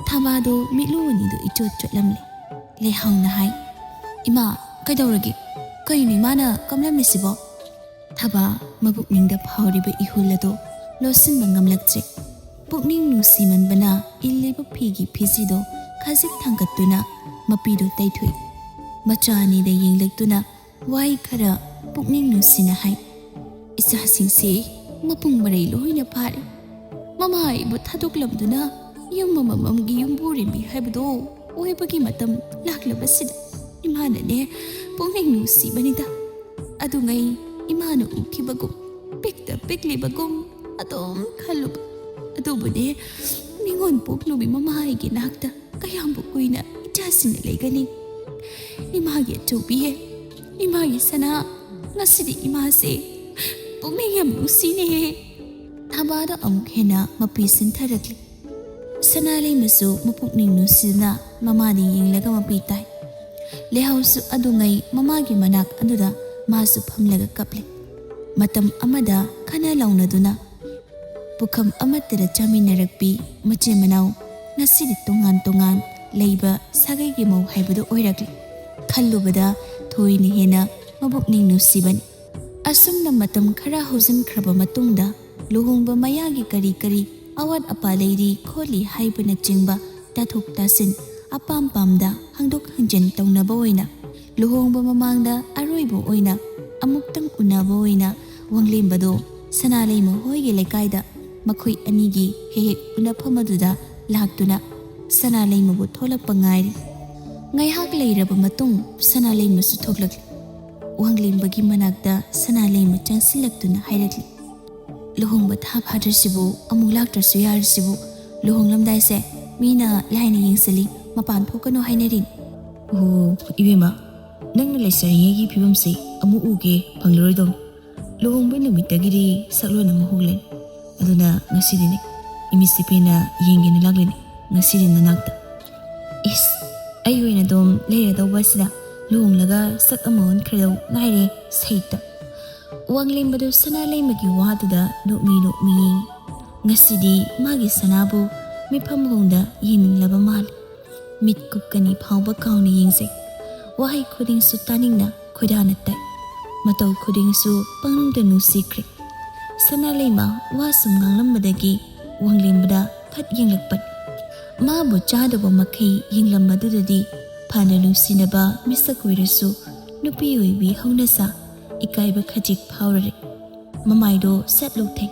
ꯊꯕꯥꯗꯣ ꯃꯤꯠꯂꯨ ꯑꯅꯤꯗꯨ ꯏꯆꯣꯠ ꯆꯣꯠꯂꯝꯂꯦ꯫ ꯂꯩꯍꯥꯎꯅ ꯍꯥꯏ, "ꯏꯃꯥ, ꯀꯩꯗꯧꯔꯒꯦ? ꯀꯩꯅꯣ ꯏꯃꯥꯅ ꯀꯝꯂꯝꯃꯤꯁꯤꯕꯣ?" ꯊꯕꯥ ꯃꯕꯨꯛꯅꯤꯡꯗ ꯐꯥꯎꯔꯤꯕ ꯏꯍꯨꯜ ꯑꯗꯨ ꯂꯣꯠꯁꯤꯟꯕ ꯉꯝꯂꯛꯇ꯭ꯔꯦ꯫ ꯄꯨꯛꯅꯤꯡ ꯅꯨꯡꯁꯤꯃꯟꯕꯅ ꯏꯜꯂꯤꯕ ꯐꯤꯒꯤ ꯐꯤꯖꯤꯗꯨ ꯈꯖꯤꯛ ꯊꯥꯡꯒꯠꯇꯨꯅ ꯃꯄꯤꯗꯨ ꯇꯩꯊꯣꯛꯏ꯫ ꯃꯆꯥ ꯑꯅꯤꯗ ꯌꯦꯡꯂꯛꯇꯨꯅ ꯋꯥꯍꯩ ꯈꯔ ꯄꯨꯛꯅꯤꯡ ꯅꯨꯡꯁꯤꯅ ꯍꯥꯏ, "ꯏꯆꯥꯁꯤꯡꯁꯤ ꯃꯄꯨꯡ ꯃꯔꯩ ꯂꯣꯏꯅ ꯐꯥꯔꯦ꯫ ꯃꯃꯥ ꯑꯩꯕꯨ ꯊꯥꯗꯣꯛꯂꯝꯗꯨꯅ ꯌꯨꯝ ꯑꯃꯃꯝꯒꯤ ꯌꯨꯝꯕꯨꯔꯦꯝꯕꯤ ꯍꯥꯏꯕꯗꯣ ꯑꯣꯏꯕꯒꯤ ꯃꯇꯝ ꯂꯥꯛꯂꯕꯁꯤꯗ ꯏꯃꯥꯅꯅꯦ ꯄꯨꯛꯅꯤꯡ ꯅꯨꯡꯁꯤꯕꯅꯤꯗ꯫ ꯑꯗꯨꯉꯩ ꯏꯃꯥꯅ ꯎꯈꯤꯕꯒꯨꯝ ꯄꯤꯛꯇ ꯄꯤꯛꯂꯤꯕꯒꯨꯝ ꯑꯗꯨꯝ ꯈꯜꯂꯨꯕ꯫ ꯑꯗꯨꯕꯨꯅꯦ, ꯃꯤꯉꯣꯟ ꯄꯣꯛꯂꯨꯕꯤ ꯃꯃꯥ ꯑꯩꯒꯤ ꯅꯥꯛꯇ ꯀꯌꯥꯝꯕꯨ ꯀꯨꯏꯅ ꯏꯆꯥꯁꯤꯡꯅ ꯂꯩꯒꯅꯤ? ꯏꯃꯥꯒꯤ ꯑꯆꯧꯕꯤꯌꯦ, ꯏꯃꯥꯒꯤ ꯁꯅꯥ, ꯉꯁꯤꯗꯤ ꯏꯃꯥꯁꯦ ꯄꯨꯛꯅꯤꯡ ꯌꯥꯝ ꯅꯨꯡꯁꯤꯅꯦ"꯫ ꯊꯕꯥꯗ ꯑꯃꯨꯛ ꯍꯦꯟꯅ ꯃꯄꯤ ꯁꯤꯟꯊꯔꯛꯂꯤ꯫ ꯁꯅꯥ ꯂꯩꯃꯁꯨ ꯃꯄꯨꯛꯅꯤꯡ ꯅꯨꯡꯁꯤꯅ ꯃꯃꯥꯗ ꯌꯦꯡꯂꯒ ꯃꯄꯤ ꯇꯥꯏ꯫ ꯂꯩꯍꯥꯎꯁꯨ ꯑꯗꯨꯉꯩ ꯃꯃꯥꯒꯤ ꯃꯅꯥꯛ ꯑꯗꯨꯗ ꯃꯥꯁꯨ ꯐꯝꯂꯒ ꯀꯞꯂꯤ꯫ ꯃꯇꯝ ꯑꯃꯗ ꯈꯟꯅ ꯂꯥꯎꯅꯗꯨꯅ ꯄꯨꯈꯝ ꯑꯃꯠꯇꯗ ꯆꯥꯃꯤꯟꯅꯔꯛꯄꯤ ꯃꯆꯤꯟ ꯃꯅꯥꯎ ꯉꯁꯤꯗꯤ ꯇꯣꯉꯥꯟ ꯇꯣꯉꯥꯟ ꯂꯩꯕ ꯁꯥꯒꯩꯒꯤ ꯃꯧ ꯍꯥꯏꯕꯗꯨ ꯑꯣꯏꯔꯛꯂꯤ꯫ ꯈꯜꯂꯨꯕꯗ ꯊꯣꯏꯅ ꯍꯦꯟꯅ ꯃꯕꯨꯛꯅꯤꯡ ꯅꯨꯡꯁꯤꯕꯅꯤ꯫ ꯑꯁꯨꯝꯅ ꯃꯇꯝ ꯈꯔ ꯍꯧꯖꯤꯟꯈ꯭ꯔꯕ ꯃꯇꯨꯡꯗ ꯂꯨꯍꯣꯡꯕ ꯃꯌꯥꯒꯤ ꯀꯔꯤ ꯀꯔꯤ ꯑꯋꯥꯠ ꯑꯄꯥ ꯂꯩꯔꯤ ꯈꯣꯠꯂꯤ ꯍꯥꯏꯕꯅꯆꯤꯡꯕ ꯇꯥꯊꯣꯛ ꯇꯥꯁꯤꯟ, ꯑꯄꯥꯝ ꯄꯥꯝꯗ ꯍꯪꯗꯣꯛ ꯍꯪꯖꯤꯟ ꯇꯧꯅꯕ ꯑꯣꯏꯅ ꯂꯨꯍꯣꯡꯕ ꯃꯃꯥꯡꯗ ꯑꯔꯣꯏꯕ ꯑꯣꯏꯅ ꯑꯃꯨꯛꯇꯪ ꯎꯅꯕ ꯑꯣꯏꯅ ꯋꯥꯡꯂꯦꯝꯕꯗꯣ ꯁꯅꯥꯂꯩꯃ ꯍꯣꯏꯒꯤ ꯂꯩꯀꯥꯏꯗ ꯃꯈꯣꯏ ꯑꯅꯤꯒꯤ ꯍꯦꯛ ꯍꯦꯛ ꯎꯅꯐꯝ ꯑꯗꯨꯗ ꯂꯥꯛꯇꯨꯅ ꯁꯅꯥꯂꯩꯃꯕꯨ ꯊꯣꯛꯂꯛꯄ ꯉꯥꯏꯔꯤ꯫ ꯉꯥꯏꯍꯥꯛ ꯂꯩꯔꯕ ꯃꯇꯨꯡ ꯁꯅꯥꯂꯩꯃꯁꯨ ꯊꯣꯛꯂꯛꯂꯤ꯫ ꯋꯥꯡꯂꯦꯝꯕꯒꯤ ꯃꯅꯥꯛꯇ ꯁꯅꯥꯂꯩꯃ ꯆꯪꯁꯤꯜꯂꯛꯇꯨꯅ ꯍꯥꯏꯔꯛꯂꯤ, "ꯂꯨꯍꯣꯡꯕ ꯊꯥ ꯐꯥꯗ꯭ꯔꯤꯁꯤꯕꯨ ꯑꯃꯨꯛ ꯂꯥꯛꯇ꯭ꯔꯁꯨ ꯌꯥꯔꯤꯁꯤꯕꯨ? ꯂꯨꯍꯣꯡꯂꯝꯗꯥꯏꯁꯦ ꯃꯤꯅ ꯂꯥꯏꯅ ꯌꯦꯡꯁꯤꯜꯂꯤ, ꯃꯄꯥꯟ ꯊꯣꯛꯀꯅꯨ ꯍꯥꯏꯅꯔꯤꯅꯤ꯫" "ꯑꯣ ꯏꯕꯦꯝꯃ, ꯅꯪꯅ ꯂꯩꯁꯥꯔꯤꯉꯩꯒꯤ ꯐꯤꯕꯝꯁꯤ ꯑꯃꯨꯛ ꯎꯒꯦ ꯐꯪꯂꯔꯣꯏꯗꯧꯅꯤ꯫ ꯂꯨꯍꯣꯡꯕ ꯅꯨꯃꯤꯠꯇꯒꯤꯗꯤ ꯁꯛꯂꯣꯟ ꯑꯃ ꯍꯣꯡꯂꯅꯤ꯫ ꯑꯗꯨꯅ ꯉꯁꯤꯗꯤꯅꯦ, ꯏꯃꯤꯠꯁꯤ ꯄꯦꯟꯅ ꯌꯦꯡꯒꯦꯅ ꯂꯥꯛꯂꯤꯅꯤ꯫ ꯉꯁꯤꯗꯤ ꯅꯅꯥꯛꯇ꯫" "ꯏꯁ, ꯑꯩ ꯑꯣꯏꯅ ꯑꯗꯨꯝ ꯂꯩꯔꯗꯧꯕ ꯑꯁꯤꯗ ꯂꯨꯍꯣꯡꯂꯒ ꯁꯛ ꯑꯃ ꯑꯣꯟꯈ꯭ꯔꯗꯧ ꯉꯥꯏꯔꯦ ꯁꯩꯇ꯫" ꯋꯥꯡꯂꯦꯝꯕꯗꯨ ꯁꯅꯥꯂꯩꯃꯒꯤ ꯋꯥꯗꯨꯗ ꯅꯣꯛꯃꯤ ꯅꯣꯛꯃꯤ ꯌꯦꯡꯉꯤ꯫ ꯉꯁꯤꯗꯤ ꯃꯥꯒꯤ ꯁꯅꯥꯕꯨ ꯃꯤꯐꯝ ꯍꯣꯡꯗ ꯌꯦꯡꯅꯤꯡꯂꯕ ꯃꯥꯜꯂꯤ꯫ ꯃꯤꯠ ꯀꯨꯞꯀꯅꯤ ꯐꯥꯎꯕ ꯀꯥꯎꯅ ꯌꯦꯡꯖꯩ꯫ ꯋꯥꯍꯩ ꯈꯨꯗꯤꯡꯁꯨ ꯇꯥꯅꯤꯡꯅ ꯈꯣꯏꯗꯥꯅ ꯇꯥꯏ꯫ ꯃꯇꯧ ꯈꯨꯗꯤꯡꯁꯨ ꯄꯪꯅꯨꯡꯗ ꯅꯨꯡꯁꯤꯈ꯭ꯔꯦ꯫ ꯁꯅꯥꯂꯩꯃ ꯋꯥ ꯁꯨꯝ ꯉꯥꯡꯂꯝꯕꯗꯒꯤ ꯋꯥꯡꯂꯦꯝꯕꯗ ꯐꯠ ꯌꯦꯡꯂꯛꯄꯅꯤ꯫ ꯃꯥꯕꯨ ꯆꯥꯗꯕ ꯃꯈꯩ ꯌꯦꯡꯂꯝꯕꯗꯨꯗꯗꯤ ꯐꯅ ꯅꯨꯡꯁꯤꯅꯕ ꯃꯤꯁꯛ ꯑꯣꯏꯔꯁꯨ ꯅꯨꯄꯤ ꯑꯣꯏꯕꯤ ꯍꯧꯅꯁꯥ ꯏꯀꯥꯏꯕ ꯈꯖꯤꯛ ꯐꯥꯎꯔꯔꯦ꯫ ꯃꯃꯥꯏꯗꯣ ꯁꯠ ꯂꯧꯊꯩ꯫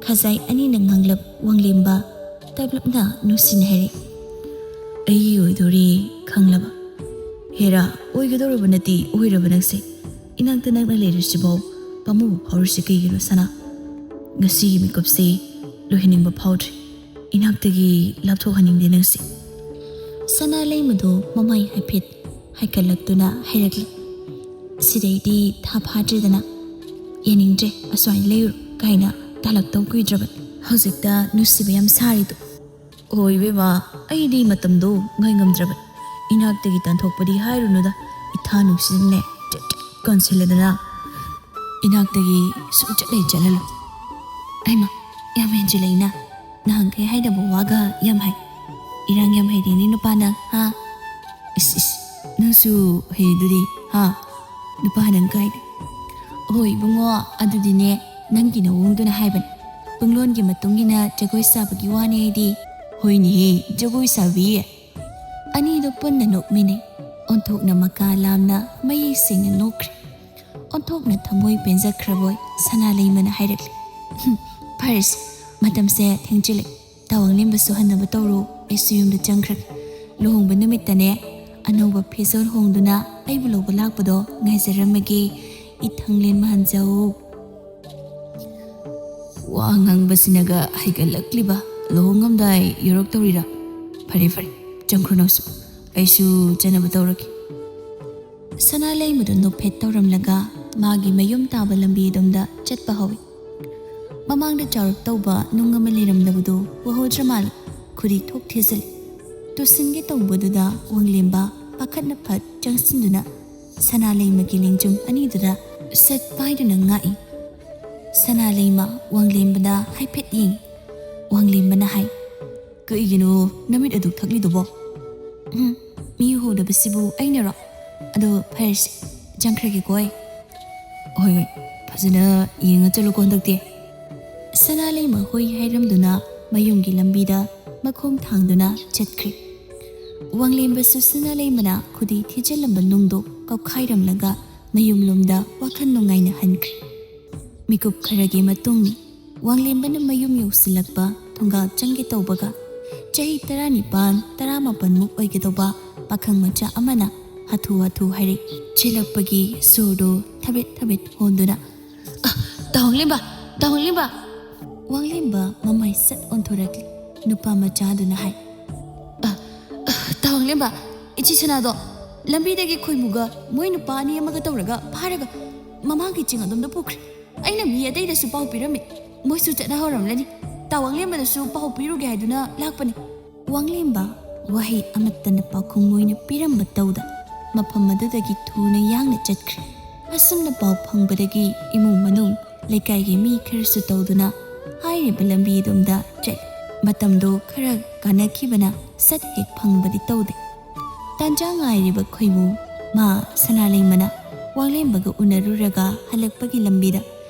ꯈꯖꯥꯏ ꯑꯅꯤꯅ ꯉꯥꯡꯂꯞ ꯋꯥꯡꯂꯦꯝꯕ ꯇꯞꯂꯞꯅ ꯅꯨꯡꯁꯤꯅ ꯍꯥꯏꯔꯛꯏ, "ꯑꯩꯒꯤ ꯑꯣꯏꯗꯣꯔꯦ ꯈꯪꯂꯕ?" "ꯍꯦꯔꯥ, ꯑꯣꯏꯒꯗꯧꯔꯕ ꯅꯠꯇꯦ, ꯑꯣꯏꯔꯕ ꯅꯪꯁꯦ꯫ ꯏꯅꯥꯛꯇ ꯅꯛꯅ ꯂꯩꯔꯁꯤꯐꯥꯎ ꯄꯥꯝꯃꯨꯕ ꯐꯥꯎꯔꯤꯁꯦ ꯀꯩꯒꯤꯅꯣ ꯁꯅꯥ? ꯉꯁꯤꯒꯤ ꯃꯤꯀꯨꯞꯁꯤ ꯂꯣꯏꯍꯟꯅꯤꯡꯕ ꯐꯥꯎꯗ꯭ꯔꯦ꯫ ꯏꯅꯥꯛꯇꯒꯤ ꯂꯥꯞꯊꯣꯛꯍꯟꯅꯤꯡꯗꯦ ꯅꯪꯁꯦ꯫" ꯁꯅꯥ ꯂꯩꯃꯗꯨ ꯃꯃꯥꯏ ꯍꯥꯏꯐꯦꯠ ꯍꯥꯏꯀꯠꯂꯛꯇꯨꯅ ꯍꯥꯏꯔꯛꯂꯤ, "ꯁꯤꯗꯩꯗꯤ ꯊꯥ ꯐꯥꯗ꯭ꯔꯦꯗꯅ, ꯌꯥꯅꯤꯡꯗ꯭ꯔꯦ, ꯑꯁ꯭ꯋꯥꯏꯗ ꯂꯩꯔꯨ ꯀꯥꯏꯅ ꯇꯥꯜꯂꯛꯇꯧ ꯀꯨꯏꯗ꯭ꯔꯕꯅꯤ꯫ ꯍꯧꯖꯤꯛꯇ ꯅꯨꯡꯁꯤꯕ ꯌꯥꯝ ꯁꯥꯔꯤꯗꯣ꯫" "ꯍꯣꯏ ꯏꯕꯦꯝꯃ, ꯑꯩꯗꯤ ꯃꯇꯝꯗꯣ ꯉꯥꯏ ꯉꯝꯗ꯭ꯔꯕꯅꯤ꯫ ꯏꯅꯥꯛꯇꯒꯤ ꯇꯥꯟꯊꯣꯛꯄꯗꯤ ꯍꯥꯏꯔꯨꯅꯨꯗ, ꯏꯊꯥ ꯅꯨꯡꯁꯤꯅꯅꯦ ꯆꯠ ꯆꯠ ꯀꯣꯟꯁꯤꯜꯂꯗꯅ ꯏꯅꯥꯛꯇꯒꯤ ꯁꯨꯡꯆꯠ ꯍꯦꯛ ꯆꯠꯍꯜꯂꯨ꯫" "ꯑꯩꯃ, ꯌꯥꯝ ꯍꯦꯟꯖꯤꯜꯂꯛꯏꯅ꯫ ꯅꯍꯥꯟꯈꯩ ꯍꯥꯏꯗꯕ ꯋꯥꯒ ꯌꯥꯝ ꯍꯥꯏ꯫ ꯏꯔꯥꯡ ꯌꯥꯝ ꯍꯩꯔꯦꯅꯦ ꯅꯨꯄꯥ ꯅꯪ, ꯍꯥ? ꯏꯁ, ꯏꯁ, ꯅꯪꯁꯨ ꯍꯩꯗꯨꯗꯤ, ꯍꯥ? ꯅꯨꯄꯥ ꯅꯪ ꯀꯥꯏꯅ꯫ ꯍꯣꯏ ꯏꯕꯨꯡꯉꯣ, ꯑꯗꯨꯗꯤꯅꯦ, ꯅꯪꯒꯤ ꯅꯑꯣꯡꯗꯨꯅ ꯍꯥꯏꯕꯅꯦ꯫ ꯄꯨꯡꯂꯣꯟꯒꯤ ꯃꯇꯨꯡ ꯏꯟꯅ ꯖꯒꯣꯏ ꯁꯥꯕꯒꯤ ꯋꯥꯅꯦ ꯑꯩꯗꯤ꯫ ꯍꯣꯏꯅꯦꯍꯦ, ꯖꯒꯣꯏ ꯁꯥꯕꯤ꯫ ꯑꯅꯤꯗꯣ ꯄꯨꯟꯅ ꯅꯣꯛꯃꯤꯟꯅꯩ꯫ ꯑꯣꯟꯊꯣꯛꯅ ꯃꯀꯥ ꯂꯥꯝꯅ ꯃꯌꯦꯛ ꯁꯦꯡꯅ ꯅꯣꯛꯈ꯭ꯔꯦ꯫ ꯑꯣꯟꯊꯣꯛꯅ ꯊꯃꯣꯏ ꯄꯦꯟꯖꯈ꯭ꯔꯕꯣꯏ ꯁꯅꯥꯂꯩꯃꯅ ꯍꯥꯏꯔꯛꯂꯦ, "ꯍꯨꯝ, ꯐꯔꯦꯁꯦ, ꯃꯇꯝꯁꯦ ꯊꯦꯡꯖꯤꯜꯂꯦ꯫ ꯇꯥꯋꯥꯡꯂꯦꯝꯕꯁꯨ ꯍꯟꯅꯕ ꯇꯧꯔꯣ, ꯑꯩꯁꯨ ꯌꯨꯝꯗ ꯆꯪꯈ꯭ꯔꯒꯦ꯫ ꯂꯨꯍꯣꯡꯕ ꯅꯨꯃꯤꯠꯇꯅꯦ, ꯑꯅꯧꯕ ꯐꯤꯖꯣꯜ ꯍꯣꯡꯗꯨꯅ ꯑꯩꯕꯨ ꯂꯧꯕ ꯂꯥꯛꯄꯗꯣ ꯉꯥꯏꯖꯔꯝꯃꯒꯦ꯫ ꯏꯊꯪꯂꯦꯟ ꯃꯍꯟꯖꯧ"꯫ ꯋꯥ ꯉꯥꯡꯕꯁꯤꯅꯒ ꯍꯩꯒꯠꯂꯛꯂꯤꯕ꯫ ꯂꯨꯍꯣꯡꯉꯝꯗꯥꯏ ꯌꯧꯔꯛꯇꯧꯔꯤꯔꯥ? ꯐꯔꯦ, ꯐꯔꯦ, ꯆꯪꯈ꯭ꯔꯣ ꯅꯪꯁꯨ꯫ ꯑꯩꯁꯨ ꯆꯠꯅꯕ ꯇꯧꯔꯒꯦ꯫ ꯁꯅꯥꯂꯩꯃꯗꯨ ꯅꯣꯛꯐꯦꯠ ꯇꯧꯔꯝꯂꯒ ꯃꯥꯒꯤ ꯃꯌꯨꯝ ꯇꯥꯕ ꯂꯝꯕꯤ ꯑꯗꯣꯝꯗ ꯆꯠꯄ ꯍꯧꯏ꯫ ꯃꯃꯥꯡꯗ ꯆꯥꯎꯔꯞ ꯇꯧꯕ ꯅꯨꯡ ꯑꯃ ꯂꯩꯔꯝꯂꯕꯗꯨ ꯎꯍꯧꯗ꯭ꯔ ꯃꯥꯜꯂꯦ꯫ ꯈꯨꯗꯤ ꯊꯣꯛ ꯊꯤꯖꯤꯜꯂꯤ꯫ ꯇꯨꯁꯤꯟꯒꯦ ꯇꯧꯕꯗꯨꯗ ꯋꯥꯡꯂꯦꯝꯕ ꯄꯥꯈꯠꯅ ꯐꯠ ꯆꯪꯁꯤꯟꯗꯨꯅ ꯁꯅꯥꯂꯩꯃꯒꯤ ꯂꯦꯡꯖꯨꯝ ꯑꯅꯤꯗꯨꯗ ꯁꯠ ꯄꯥꯏꯗꯨꯅ ꯉꯥꯛꯏ꯫ ꯁꯅꯥꯂꯩꯃ ꯋꯥꯡꯂꯦꯝꯕꯗ ꯍꯥꯏꯐꯦꯠ ꯌꯦꯡꯏ꯫ ꯋꯥꯡꯂꯦꯝꯕꯅ ꯍꯥꯏ, "ꯀꯩꯒꯤꯅꯣ ꯅꯃꯤꯠ ꯑꯗꯨꯛ ꯊꯛꯂꯤꯗꯨꯕꯣ?" "ꯎꯝ, ꯃꯤ ꯎꯍꯧꯗꯕꯁꯤꯕꯨ ꯑꯩꯅꯔꯣ? ꯑꯗꯣ ꯐꯔꯦꯁꯦ, ꯆꯪꯈ꯭ꯔꯒꯦꯀꯣ ꯑꯩ꯫" "ꯍꯣꯏ, ꯍꯣꯏ, ꯐꯖꯅ ꯌꯦꯡꯉ ꯆꯠꯂꯨꯀꯣ ꯍꯟꯗꯛꯇꯤ꯫" ꯁꯅꯥꯂꯩꯃ ꯍꯣꯏ ꯍꯥꯏꯔꯝꯗꯨꯅ ꯃꯌꯨꯝꯒꯤ ꯂꯝꯕꯤꯗ ꯃꯈꯣꯡ ꯊꯥꯡꯗꯨꯅ ꯆꯠꯈ꯭ꯔꯦ꯫ ꯋꯥꯡꯂꯦꯝꯕꯁꯨ ꯁꯅꯥꯂꯩꯃꯅ ꯈꯨꯗꯤ ꯊꯤꯖꯤꯜꯂꯝꯕ ꯅꯨꯡꯗꯣ ꯀꯧꯈꯥꯏꯔꯝꯂꯒ ꯃꯌꯨꯝꯂꯣꯝꯗ ꯋꯥꯈꯜ ꯅꯨꯡꯉꯥꯏꯅ ꯍꯟꯈ꯭ꯔꯦ꯫ ꯃꯤꯀꯨꯞ ꯈꯔꯒꯤ ꯃꯇꯨꯡꯅꯤ꯫ ꯋꯥꯡꯂꯦꯝꯕꯅ ꯃꯌꯨꯝ ꯌꯧꯁꯤꯜꯂꯛꯄ ꯊꯣꯡꯒꯥꯜ ꯆꯪꯒꯦ ꯇꯧꯕꯒ ꯆꯍꯤ ꯇꯔꯥꯅꯤꯄꯥꯟ, ꯇꯔꯥꯃꯥꯄꯟꯃꯨꯛ ꯑꯣꯏꯒꯗꯧꯕ ꯄꯥꯈꯪ ꯃꯆꯥ ꯑꯃꯅ ꯍꯥꯊꯨ ꯍꯥꯊꯨ ꯍꯥꯏꯔꯛꯏ꯫ ꯆꯦꯜꯂꯛꯄꯒꯤ ꯁꯣꯔꯗꯨ ꯊꯕꯦꯠ ꯊꯕꯦꯠ ꯍꯣꯟꯗꯨꯅ, "ꯑ, ꯇꯥꯋꯥꯡꯂꯦꯝꯕ! ꯇꯥꯋꯥꯡꯂꯦꯝꯕ!" ꯋꯥꯡꯂꯦꯝꯕ ꯃꯃꯥꯏ ꯁꯠ ꯑꯣꯟꯊꯣꯔꯛꯂꯤ꯫ ꯅꯨꯄꯥ ꯃꯆꯥꯗꯨꯅ ꯍꯥꯏ, "ꯑ, ꯑ, ꯇꯥꯋꯥꯡꯂꯦꯝꯕ, ꯏꯆꯦ ꯁꯅꯥꯗꯣ ꯂꯝꯕꯤꯗꯒꯤ ꯈꯣꯏꯃꯨꯒ ꯃꯣꯏ ꯅꯨꯄꯥ ꯑꯅꯤ ꯑꯃꯒ ꯇꯧꯔꯒ ꯐꯥꯔꯒ ꯃꯃꯥꯡꯒꯤ ꯆꯤꯡ ꯑꯗꯣꯝꯗ ꯄꯨꯈ꯭ꯔꯦ꯫ ꯑꯩꯅ ꯃꯤ ꯑꯇꯩꯗꯁꯨ ꯄꯥꯎ ꯄꯤꯔꯝꯃꯤ꯫ ꯃꯣꯏꯁꯨ ꯆꯠꯅꯍꯧꯔꯝꯂꯅꯤ꯫ ꯇꯥꯋꯥꯡꯂꯦꯝꯕꯗꯁꯨ ꯄꯥꯎ ꯄꯤꯔꯨꯒꯦ ꯍꯥꯏꯗꯨꯅ ꯂꯥꯛꯄꯅꯤ꯫" ꯋꯥꯡꯂꯦꯝꯕ ꯋꯥꯍꯩ ꯑꯃꯠꯇꯅ ꯄꯥꯎꯈꯨꯝ ꯑꯣꯏꯅ ꯄꯤꯔꯝꯕ ꯇꯧꯗ ꯃꯐꯝ ꯑꯗꯨꯗꯒꯤ ꯊꯨꯅ ꯌꯥꯡꯅ ꯆꯠꯈ꯭ꯔꯦ꯫ ꯑꯁꯨꯝꯅ ꯄꯥꯎ ꯐꯪꯕꯗꯒꯤ ꯏꯃꯨꯡ ꯃꯅꯨꯡ, ꯂꯩꯀꯥꯏꯒꯤ ꯃꯤ ꯈꯔꯁꯨ ꯇꯧꯗꯨꯅ ꯍꯥꯏꯔꯤꯕ ꯂꯝꯕꯤ ꯑꯗꯣꯝꯗ ꯆꯠꯂꯤ꯫ ꯃꯇꯝꯗꯣ ꯈꯔ ꯀꯥꯟꯅꯈꯤꯕꯅ ꯁꯠ ꯍꯦꯛ ꯐꯪꯕꯗꯤ ꯇꯧꯗꯦ꯫ ꯇꯥꯟꯖꯥ ꯉꯥꯏꯔꯤꯕ ꯈꯣꯏꯃꯨ ꯃꯥ ꯁꯅꯥꯂꯩꯃꯅ ꯋꯥꯡꯂꯦꯝꯕꯒ ꯎꯅꯔꯨꯔꯒ ꯍꯜꯂꯛꯄꯒꯤ ꯂꯝꯕꯤꯗ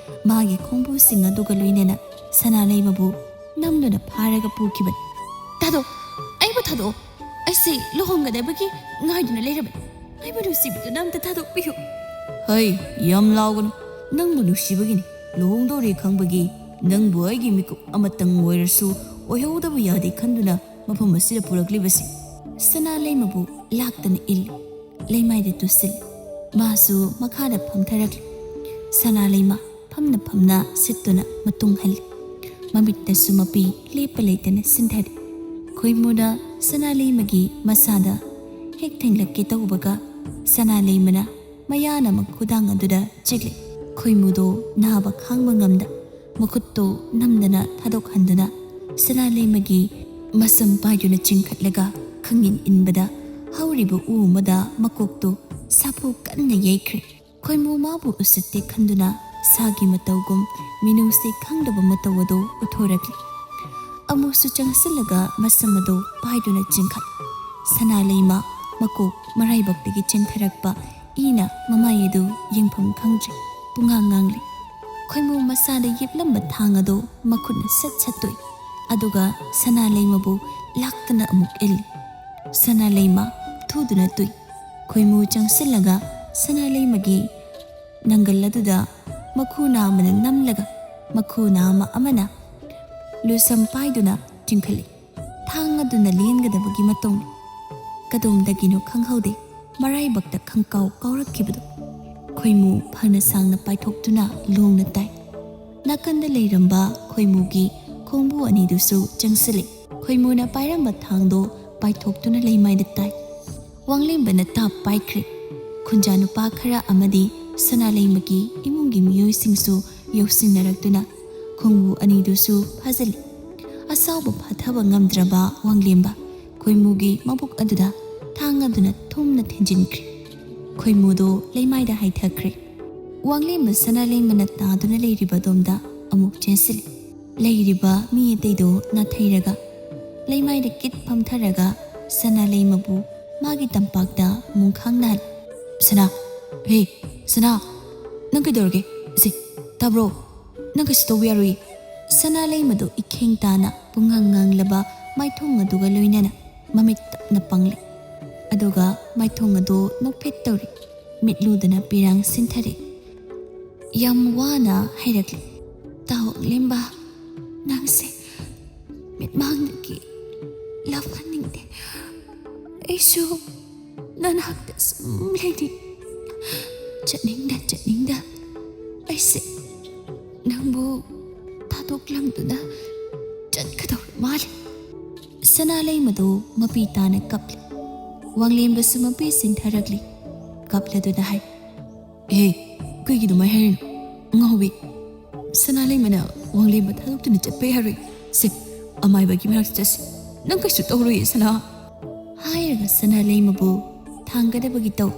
ꯃꯥꯒꯤ ꯈꯣꯡꯕꯨꯁꯤꯡ ꯑꯗꯨꯒ ꯂꯣꯏꯅꯅ ꯁꯅꯥꯂꯩꯃꯕꯨ ꯅꯝꯗꯨꯅ ꯐꯥꯔꯒ ꯄꯨꯈꯤꯕꯅꯤ꯫ "ꯊꯥꯗꯣꯛ, ꯑꯩꯕꯨ ꯊꯥꯗꯣꯛꯑꯣ꯫ ꯑꯩꯁꯦ ꯂꯨꯍꯣꯡꯒꯗꯕꯒꯤ ꯉꯥꯏꯗꯨꯅ ꯂꯩꯔꯕꯅꯤ꯫ ꯑꯩꯕꯨ ꯅꯨꯡꯁꯤꯕꯤꯗꯨꯅ ꯑꯝꯇ ꯊꯥꯗꯣꯛꯄꯤꯌꯨ꯫" "ꯍꯩ, ꯌꯥꯝ ꯂꯥꯎꯒꯅꯨ꯫ ꯅꯪꯕꯨ ꯅꯨꯡꯁꯤꯕꯒꯤꯅꯤ꯫ ꯂꯨꯍꯣꯡꯗꯧꯔꯦ ꯈꯪꯕꯒꯤ ꯅꯪꯕꯨ ꯑꯩꯒꯤ ꯃꯤꯀꯨꯞ ꯑꯃꯇꯪ ꯑꯣꯏꯔꯁꯨ ꯑꯣꯏꯍꯧꯗꯕ ꯌꯥꯗꯦ ꯈꯟꯗꯨꯅ ꯃꯐꯝ ꯑꯁꯤꯗ ꯄꯨꯔꯛꯂꯤꯕꯁꯤ꯫" ꯁꯅꯥꯂꯩꯃꯕꯨ ꯂꯥꯛꯇꯅ ꯏꯜꯂꯤ꯫ ꯂꯩꯃꯥꯏꯗ ꯇꯨꯁꯤꯜꯂꯤ꯫ ꯃꯥꯁꯨ ꯃꯈꯥꯗ ꯐꯝꯊꯔꯛꯂꯤ꯫ ꯁꯅꯥꯂꯩꯃ ꯐꯝꯅ ꯐꯝꯅ ꯁꯤꯠꯇꯨꯅ ꯃꯇꯨꯡ ꯍꯜꯂꯤ꯫ ꯃꯃꯤꯠꯇꯁꯨ ꯃꯄꯤ ꯂꯦꯞꯄ ꯂꯩꯇꯅ ꯁꯤꯟꯊꯔꯤ꯫ ꯈꯣꯏꯃꯨꯅ ꯁꯅꯥꯂꯩꯃꯒꯤ ꯃꯁꯥꯗ ꯍꯦꯛ ꯊꯦꯡꯂꯛꯀꯦ ꯇꯧꯕꯒ ꯁꯅꯥꯂꯩꯃꯅ ꯃꯌꯥꯅ ꯃꯈꯨꯗꯥꯡ ꯑꯗꯨꯗ ꯆꯤꯛꯂꯤ꯫ ꯈꯣꯏꯃꯨꯗꯣ ꯅꯥꯕ ꯈꯥꯡꯕ ꯉꯝꯗ ꯃꯈꯨꯠꯇꯨ ꯅꯝꯗꯅ ꯊꯥꯗꯣꯛꯍꯟꯗꯨꯅ ꯁꯅꯥꯂꯩꯃꯒꯤ ꯃꯁꯝ ꯄꯥꯏꯗꯨꯅ ꯆꯤꯡꯈꯠꯂꯒ ꯈꯪꯏꯟ ꯏꯟꯕꯗ ꯍꯧꯔꯤꯕ ꯎ ꯑꯃꯗ ꯃꯀꯣꯛꯇꯨ ꯁꯥꯐꯨ ꯀꯟꯅ ꯌꯩꯈ꯭ꯔꯦ꯫ ꯈꯣꯏꯃꯨ ꯃꯥꯕꯨ ꯎꯁꯤꯠꯇꯦ ꯈꯟꯗꯨꯅ ꯁꯥꯒꯤ ꯃꯇꯧꯒꯨꯝ ꯃꯤꯅꯨꯡꯁꯤ ꯈꯪꯗꯕ ꯃꯇꯧ ꯑꯗꯨ ꯎꯠꯊꯣꯔꯛꯂꯤ꯫ ꯑꯃꯨꯛꯁꯨ ꯆꯪꯁꯤꯜꯂꯒ ꯃꯁꯝ ꯑꯗꯨ ꯄꯥꯏꯗꯨꯅ ꯆꯤꯡꯈꯠ꯫ ꯁꯅꯥꯂꯩꯃ ꯃꯀꯣꯛ ꯃꯔꯥꯏꯕꯛꯇꯒꯤ ꯆꯦꯟꯊꯔꯛꯄ ꯏꯅ ꯃꯃꯥꯏ ꯑꯗꯨ ꯌꯦꯡꯐꯝ ꯈꯪꯗ꯭ꯔꯦ꯫ ꯄꯨꯡꯉꯥꯡ ꯉꯥꯡꯂꯤ꯫ ꯈꯣꯏꯃꯨ ꯃꯁꯥꯗ ꯌꯦꯞꯂꯝꯕ ꯊꯥꯡ ꯑꯗꯨ ꯃꯈꯨꯠꯅ ꯁꯠ ꯁꯠ ꯇꯨꯏ꯫ ꯑꯗꯨꯒ ꯁꯅꯥꯂꯩꯃꯕꯨ ꯂꯥꯛꯇꯅ ꯑꯃꯨꯛ ꯏꯜꯂꯤ꯫ ꯁꯅꯥꯂꯩꯃ ꯊꯨꯗꯨꯅ ꯇꯨꯏ꯫ ꯈꯣꯏꯃꯨ ꯆꯪꯁꯤꯜꯂꯒ ꯁꯅꯥꯂꯩꯃꯒꯤ ꯅꯪꯒꯜ ꯑꯗꯨꯗ ꯃꯈꯨ ꯅꯥꯝꯃꯅ ꯅꯝꯂꯒ ꯃꯈꯨ ꯅꯥꯝꯃ ꯑꯃꯅ ꯂꯨꯁꯝ ꯄꯥꯏꯗꯨꯅ ꯆꯤꯡꯈꯠꯂꯤ꯫ ꯊꯥꯡ ꯑꯗꯨꯅ ꯂꯦꯟꯒꯗꯕꯒꯤ ꯃꯇꯧꯅꯤ꯫ ꯀꯗꯣꯝꯗꯒꯤꯅꯣ ꯈꯪꯍꯧꯗꯦ, ꯃꯔꯥꯏꯕꯛꯇ ꯈꯪꯀꯥꯎ ꯀꯥꯎꯔꯛꯈꯤꯕꯗꯨ꯫ ꯈꯣꯏꯃꯨ ꯐꯅ ꯁꯥꯡꯅ ꯄꯥꯏꯊꯣꯛꯇꯨꯅ ꯂꯣꯡꯅ ꯇꯥꯏ꯫ ꯅꯥꯀꯟꯗ ꯂꯩꯔꯝꯕ ꯈꯣꯏꯃꯨꯒꯤ ꯈꯣꯡꯕꯨ ꯑꯅꯤꯗꯨꯁꯨ ꯆꯪꯁꯤꯜꯂꯤ꯫ ꯈꯣꯏꯃꯨꯅ ꯄꯥꯏꯔꯝꯕ ꯊꯥꯡꯗꯣ ꯄꯥꯏꯊꯣꯛꯇꯨꯅ ꯂꯩꯃꯥꯏꯗ ꯇꯥꯏ꯫ ꯋꯥꯡꯂꯦꯝꯕꯅ ꯇꯥꯞ ꯄꯥꯏꯈ꯭ꯔꯦ꯫ ꯈꯨꯟꯖꯥ ꯅꯨꯄꯥ ꯈꯔ ꯑꯃꯗꯤ ꯁꯅꯥꯂꯩꯃꯒꯤ ꯏꯃꯨꯡꯒꯤ ꯃꯤꯑꯣꯏꯁꯤꯡꯁꯨ ꯌꯧꯁꯤꯟꯅꯔꯛꯇꯨꯅ ꯈꯣꯡꯕꯨ ꯑꯅꯤꯗꯨꯁꯨ ꯐꯥꯖꯤꯜꯂꯤ꯫ ꯑꯁꯥꯎꯕ ꯐꯥꯊꯕ ꯉꯝꯗ꯭ꯔꯕ ꯋꯥꯡꯂꯦꯝꯕ ꯈꯣꯏꯃꯨꯒꯤ ꯃꯕꯨꯛ ꯑꯗꯨꯗ ꯊꯥꯡ ꯑꯗꯨꯅ ꯊꯨꯝꯅ ꯊꯤꯟꯖꯤꯟꯈ꯭ꯔꯦ꯫ ꯈꯣꯏꯃꯨꯗꯣ ꯂꯩꯃꯥꯏꯗ ꯍꯥꯏꯊꯈ꯭ꯔꯦ꯫ ꯋꯥꯡꯂꯦꯝꯕ ꯁꯅꯥꯂꯩꯃꯅ ꯇꯥꯗꯨꯅ ꯂꯩꯔꯤꯕ ꯑꯗꯣꯝꯗ ꯑꯃꯨꯛ ꯆꯦꯟꯁꯤꯜꯂꯤ꯫ ꯂꯩꯔꯤꯕ ꯃꯤ ꯑꯇꯩꯗꯨ ꯅꯥꯊꯩꯔꯒ ꯂꯩꯃꯥꯏꯗ ꯀꯤꯠ ꯐꯝꯊꯔꯒ ꯁꯅꯥ ꯂꯩꯃꯕꯨ ꯃꯥꯒꯤ ꯇꯝꯄꯥꯛꯇ ꯃꯨꯡꯈꯥꯡ ꯅꯥꯍꯜꯂꯤ꯫ "ꯁꯅꯥ, ꯍꯦ, ꯁꯅꯥ, ꯅꯪ ꯀꯩꯗꯧꯔꯒꯦ? ꯁꯦ, ꯇꯥꯕ꯭ꯔꯣ? ꯅꯪ ꯀꯩꯁꯨ ꯇꯧꯕ ꯌꯥꯔꯣꯏ꯫" ꯁꯅꯥ ꯂꯩꯃꯗꯨ ꯏꯈꯦꯡ ꯇꯥꯅ ꯄꯨꯡꯉꯥꯡ ꯉꯥꯡꯂꯕ ꯃꯥꯏꯊꯣꯡ ꯑꯗꯨꯒ ꯂꯣꯏꯅꯅ ꯃꯃꯤꯠ ꯇꯞꯅ ꯄꯥꯡꯂꯤ꯫ ꯑꯗꯨꯒ ꯃꯥꯏꯊꯣꯡ ꯑꯗꯨ ꯅꯣꯛꯐꯦꯠ ꯇꯧꯔꯤ꯫ ꯃꯤꯠꯂꯨꯗꯅ ꯄꯤꯔꯥꯡ ꯁꯤꯟꯊꯔꯦ꯫ ꯌꯥꯝ ꯋꯥꯅ ꯍꯥꯏꯔꯛꯂꯤ, "ꯇꯥꯎ ꯋꯥꯡꯂꯦꯝꯕ, ꯅꯪꯁꯦ ꯃꯤꯠꯃꯥꯡꯗꯒꯤ ꯂꯥꯞꯍꯟꯅꯤꯡꯗꯦ꯫ ꯑꯩꯁꯨ ꯅꯅꯥꯛꯇ ꯁꯨꯝ ꯂꯩꯅꯤꯡ꯫ ꯆꯠꯅꯤꯡꯗ ꯆꯠꯅꯤꯡꯗ ꯑꯩꯁꯦ ꯅꯪꯕꯨ ꯊꯥꯗꯣꯛꯂꯝꯗꯨꯅ ꯆꯠꯀꯗꯧꯔ ꯃꯥꯜꯂꯤ꯫" ꯁꯅꯥ ꯂꯩꯃꯗꯨ ꯃꯄꯤ ꯇꯥꯅ ꯀꯞꯂꯤ꯫ ꯋꯥꯡꯂꯦꯝꯕꯁꯨ ꯃꯄꯤ ꯁꯤꯟꯊꯔꯛꯂꯤ꯫ ꯀꯞꯂꯗꯨꯅ ꯍꯥꯏ, "ꯑꯦ, ꯀꯩꯒꯤꯅꯣ ꯃꯥꯏ ꯍꯥꯏꯔꯤꯅꯣ? ꯑꯉꯥꯎꯕꯤ, ꯁꯅꯥ ꯂꯩꯃꯅ ꯋꯥꯡꯂꯦꯝꯕ ꯊꯥꯗꯣꯛꯇꯨꯅ ꯆꯠꯄ ꯌꯥꯔꯣꯏ꯫ ꯁꯦ, ꯑꯃꯥꯏꯕꯒꯤ ꯃꯅꯥꯛꯇ ꯆꯠꯁꯤ꯫ ꯅꯪ ꯀꯩꯁꯨ ꯇꯧꯔꯣꯏꯌꯦ, ꯁꯅꯥ꯫" ꯍꯥꯏꯔꯒ ꯁꯅꯥ ꯂꯩꯃꯕꯨ ꯊꯥꯡꯒꯗꯕꯒꯤ ꯇꯧ꯫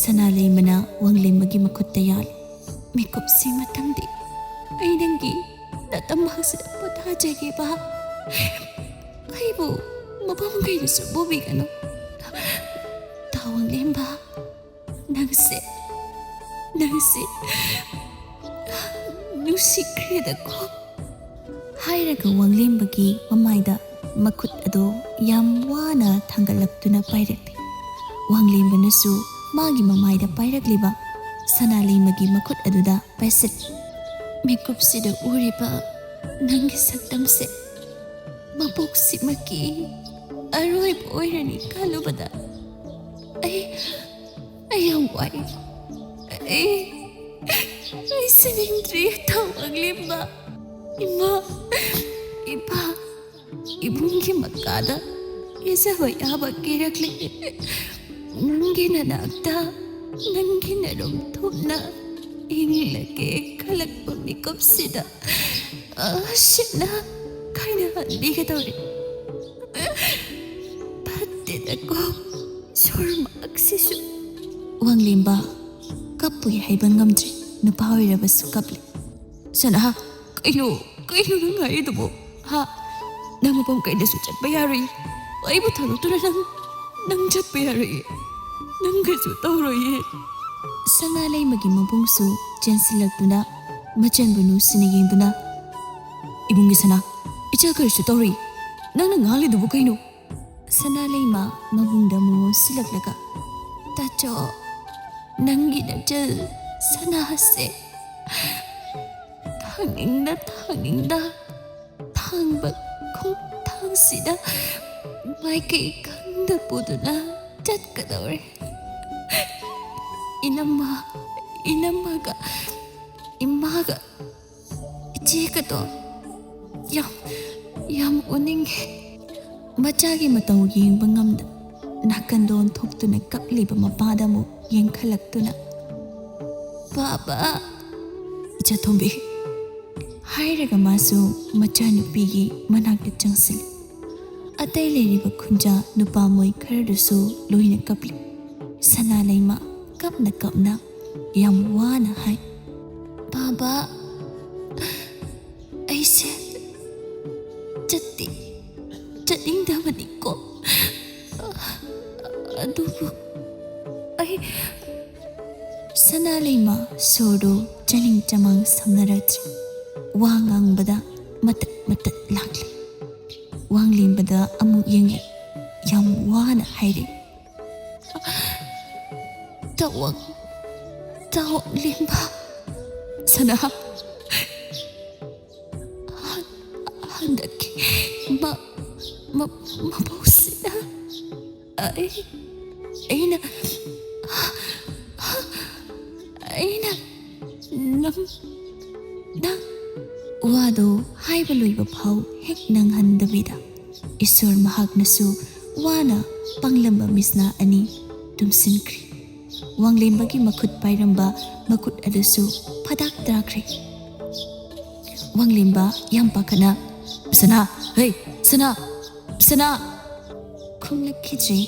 ꯁꯅꯥ ꯂꯩꯃꯅ ꯋꯥꯡꯂꯦꯝꯕꯒꯤ ꯃꯈꯨꯠꯇ ꯌꯥꯜꯂꯤ꯫ "ꯃꯤꯀꯨꯞꯁꯤ ꯃꯇꯝꯗꯤ ꯑꯩ ꯅꯪꯒꯤ ꯅꯇꯝ ꯃꯍꯥꯛꯁꯤꯗ ꯄꯣꯊꯥꯖꯒꯦꯕ꯫ ꯑꯩꯕꯨ ꯃꯐꯝ ꯀꯩꯗꯁꯨ ꯄꯨꯕꯤꯒꯅꯨ꯫ ꯇꯥ ꯋꯥꯡꯂꯦꯝꯕ, ꯅꯪꯁꯦ, ꯅꯪꯁꯦ ꯅꯨꯡꯁꯤꯈ꯭ꯔꯦꯗꯀꯣ꯫" ꯍꯥꯏꯔꯒ ꯋꯥꯡꯂꯦꯝꯕꯒꯤ ꯃꯃꯥꯏꯗ ꯃꯈꯨꯠ ꯑꯗꯨ ꯌꯥꯝ ꯋꯥꯅ ꯊꯥꯡꯒꯠꯂꯛꯇꯨꯅ ꯄꯥꯏꯔꯛꯂꯤ꯫ ꯋꯥꯡꯂꯦꯝꯕꯅꯁꯨ ꯃꯥꯒꯤ ꯃꯃꯥꯏꯗ ꯄꯥꯏꯔꯛꯂꯤꯕ ꯁꯅꯥ ꯂꯩꯃꯒꯤ ꯃꯈꯨꯠ ꯑꯗꯨꯗ ꯄꯥꯏꯁꯤꯜꯂꯤ꯫ "ꯃꯤꯀꯨꯞꯁꯤꯗ ꯎꯔꯤꯕ ꯅꯪꯒꯤ ꯁꯛꯇꯝꯁꯦ ꯃꯄꯣꯛꯁꯤꯃꯛꯀꯤ ꯑꯔꯣꯏꯕ ꯑꯣꯏꯔꯅꯤ ꯈꯜꯂꯨꯕꯗ ꯑꯩ, ꯑꯩ ꯌꯥꯝ ꯋꯥꯏ꯫ ꯑꯩ, ꯑꯩ ꯁꯤꯅꯤꯡꯗ꯭ꯔꯤ, ꯇꯥ ꯋꯥꯡꯂꯦꯝꯕ꯫ ꯏꯃꯥ, ꯏꯄꯥ, ꯏꯕꯨꯡꯒꯤ ꯃꯀꯥꯗ ꯀꯦꯖꯕ ꯌꯥꯕ ꯀꯦꯔꯛꯂꯦ꯫ ꯅꯪꯒꯤ ꯅꯅꯥꯛꯇ, ꯅꯪꯒꯤ ꯅꯔꯨꯝ ꯊꯨꯞꯅ ꯏꯪꯂꯒꯦ ꯈꯜꯂꯛꯄ ꯃꯤꯀꯨꯞꯁꯤꯗ ꯑꯁꯤꯅ ꯀꯥꯏꯅꯍꯟꯕꯤꯒꯗꯧꯔꯤ꯫ ꯐꯠꯇꯦꯗꯀꯣ, ꯁꯣꯔꯃꯛꯁꯤꯁꯨ꯫" ꯋꯥꯡꯂꯦꯝꯕ ꯀꯞꯄꯨꯏ ꯍꯥꯏꯕ ꯉꯝꯗ꯭ꯔꯦ꯫ ꯅꯨꯄꯥ ꯑꯣꯏꯔꯕꯁꯨ ꯀꯞꯂꯤ꯫ "ꯁꯅꯥ, ꯀꯩꯅꯣ, ꯀꯩꯅꯣ ꯅꯪ ꯍꯥꯏꯔꯤꯗꯨꯕꯣ? ꯍꯥ? ꯅꯪ ꯃꯐꯝ ꯀꯩꯗꯁꯨ ꯆꯠꯄ ꯌꯥꯔꯣꯏ꯫ ꯑꯩꯕꯨ ꯊꯥꯗꯣꯛꯇꯨꯅ ꯅꯪ, ꯅꯪ ꯆꯠꯄ ꯌꯥꯔꯣꯏꯌꯦ꯫ ꯅꯪ ꯀꯩꯁꯨ ꯇꯧꯔꯣꯏꯌꯦ꯫ ꯁꯅꯥ ꯂꯩꯃꯒꯤ ꯃꯕꯨꯡꯁꯨ ꯆꯦꯟꯁꯤꯜꯂꯛꯇꯨꯅ ꯃꯆꯟꯕꯨ ꯅꯨꯡꯁꯤꯅ ꯌꯦꯡꯗꯨꯅ, "ꯏꯕꯨꯡꯒꯤ ꯁꯅꯥ, ꯏꯆꯜ ꯀꯔꯤꯁꯨ ꯇꯧꯔꯣꯏ꯫ ꯅꯪꯅ ꯉꯥꯡꯂꯤꯗꯨꯕꯨ ꯀꯩꯅꯣ?" ꯁꯅꯥ ꯂꯩꯃ ꯃꯕꯨꯡꯗ ꯑꯃꯨꯛ ꯑꯣꯟꯁꯤꯜꯂꯛꯂꯒ, "ꯇꯥꯆꯧ, ꯅꯪꯒꯤ ꯅꯆꯜ ꯁꯅꯥꯁꯦ ꯊꯥꯡꯅꯤꯡꯗ ꯊꯥꯡꯅꯤꯡꯗ ꯊꯥꯡꯕ ꯈꯣꯡꯊꯥꯡꯁꯤꯗ ꯃꯥꯏꯀꯩ ꯈꯪꯗ ꯄꯨꯗꯨꯅ ꯆꯠꯀꯗꯧꯔꯦ꯫ ꯏꯅꯝꯃ, ꯏꯅꯝꯃꯒ ꯏꯃꯥꯒ ꯏꯆꯦꯒꯗꯣ ꯌꯥꯝ, ꯌꯥꯝ ꯎꯅꯤꯡꯉꯦ꯫" ꯃꯆꯥꯒꯤ ꯃꯇꯧ ꯌꯦꯡꯕ ꯉꯝꯗ ꯅꯥꯀꯟꯗ ꯑꯣꯟꯊꯣꯛꯇꯨꯅ ꯀꯞꯂꯤꯕ ꯃꯄꯥꯗ ꯑꯃꯨꯛ ꯌꯦꯡꯈꯠꯂꯛꯇꯨꯅ, "ꯕꯥꯕꯥ, ꯏꯆꯥꯇꯣꯝꯕꯤ," ꯍꯥꯏꯔꯒ ꯃꯥꯁꯨ ꯃꯆꯥꯅꯨꯄꯤꯒꯤ ꯃꯅꯥꯛꯇ ꯆꯪꯁꯤꯜꯂꯤ꯫ ꯑꯇꯩ ꯂꯩꯔꯤꯕ ꯈꯨꯟꯖꯥ ꯅꯨꯄꯥ ꯃꯣꯏ ꯈꯔꯗꯨꯁꯨ ꯂꯣꯏꯅ ꯀꯞꯂꯤ꯫ ꯁꯅꯥ ꯂꯩꯃ ꯀꯞꯅ ꯀꯞꯅ ꯌꯥꯝ ꯋꯥꯅ ꯍꯥꯏ, "ꯕꯥꯕꯥ, ꯑꯩꯁꯦ ꯆꯠꯇꯤ ꯆꯠꯅꯤꯡꯗꯕꯅꯤꯀꯣ꯫ ꯑꯗꯨꯕꯨ ꯑꯩ..." ꯁꯅꯥ ꯂꯩꯃ ꯁꯣꯔꯗꯨ ꯆꯅꯤꯡ ꯆꯃꯥꯡ ꯁꯝꯅꯔꯛꯇ꯭ꯔꯦ꯫ ꯋꯥ ꯉꯥꯡꯕꯗ ꯃꯇꯠ ꯃꯇꯠ ꯂꯥꯛꯂꯦ꯫ ꯋꯥꯡꯂꯦꯝꯕꯗ ꯑꯃꯨꯛ ꯌꯦꯡꯂꯦ꯫ ꯌꯥꯝ ꯋꯥꯅ ꯍꯥꯏꯔꯦ, "ꯇꯥꯋꯥꯡ, ꯇꯥꯋꯥꯡꯂꯦꯝꯕ꯫ ꯁꯅꯥ, ꯍꯟ-, ꯍꯟꯗꯛꯀꯤ ꯃ-, ꯃ-, ꯃꯄꯧꯁꯤꯗ ꯑꯩ, ꯑꯩꯅ, ꯑꯩꯅ ꯅꯪ, ꯅꯪ..." ꯋꯥꯗꯣ ꯍꯥꯏꯕ ꯂꯣꯏꯕ ꯐꯥꯎ ꯍꯦꯛ ꯅꯪꯍꯟꯗꯕꯤꯗ ꯏꯁꯣꯔ ꯃꯍꯥꯛꯅꯁꯨ ꯋꯥꯅ ꯄꯥꯡꯂꯝꯕ ꯃꯤꯠꯁꯅꯥ ꯑꯅꯤ ꯇꯨꯝꯁꯤꯟꯈ꯭ꯔꯦ꯫ ꯋꯥꯡꯂꯦꯝꯕꯒꯤ ꯃꯈꯨꯠ ꯄꯥꯏꯔꯝꯕ ꯃꯈꯨꯠ ꯑꯗꯨꯁꯨ ꯐꯗꯥꯛ ꯇꯥꯈ꯭ꯔꯦ꯫ ꯋꯥꯡꯂꯦꯝꯕ ꯌꯥꯝ ꯄꯥꯈꯠꯅ, "ꯁꯅꯥ, ꯍꯩ, ꯁꯅꯥ, ꯁꯅꯥ!" ꯈꯨꯝꯂꯛꯈꯤꯗ꯭ꯔꯦ꯫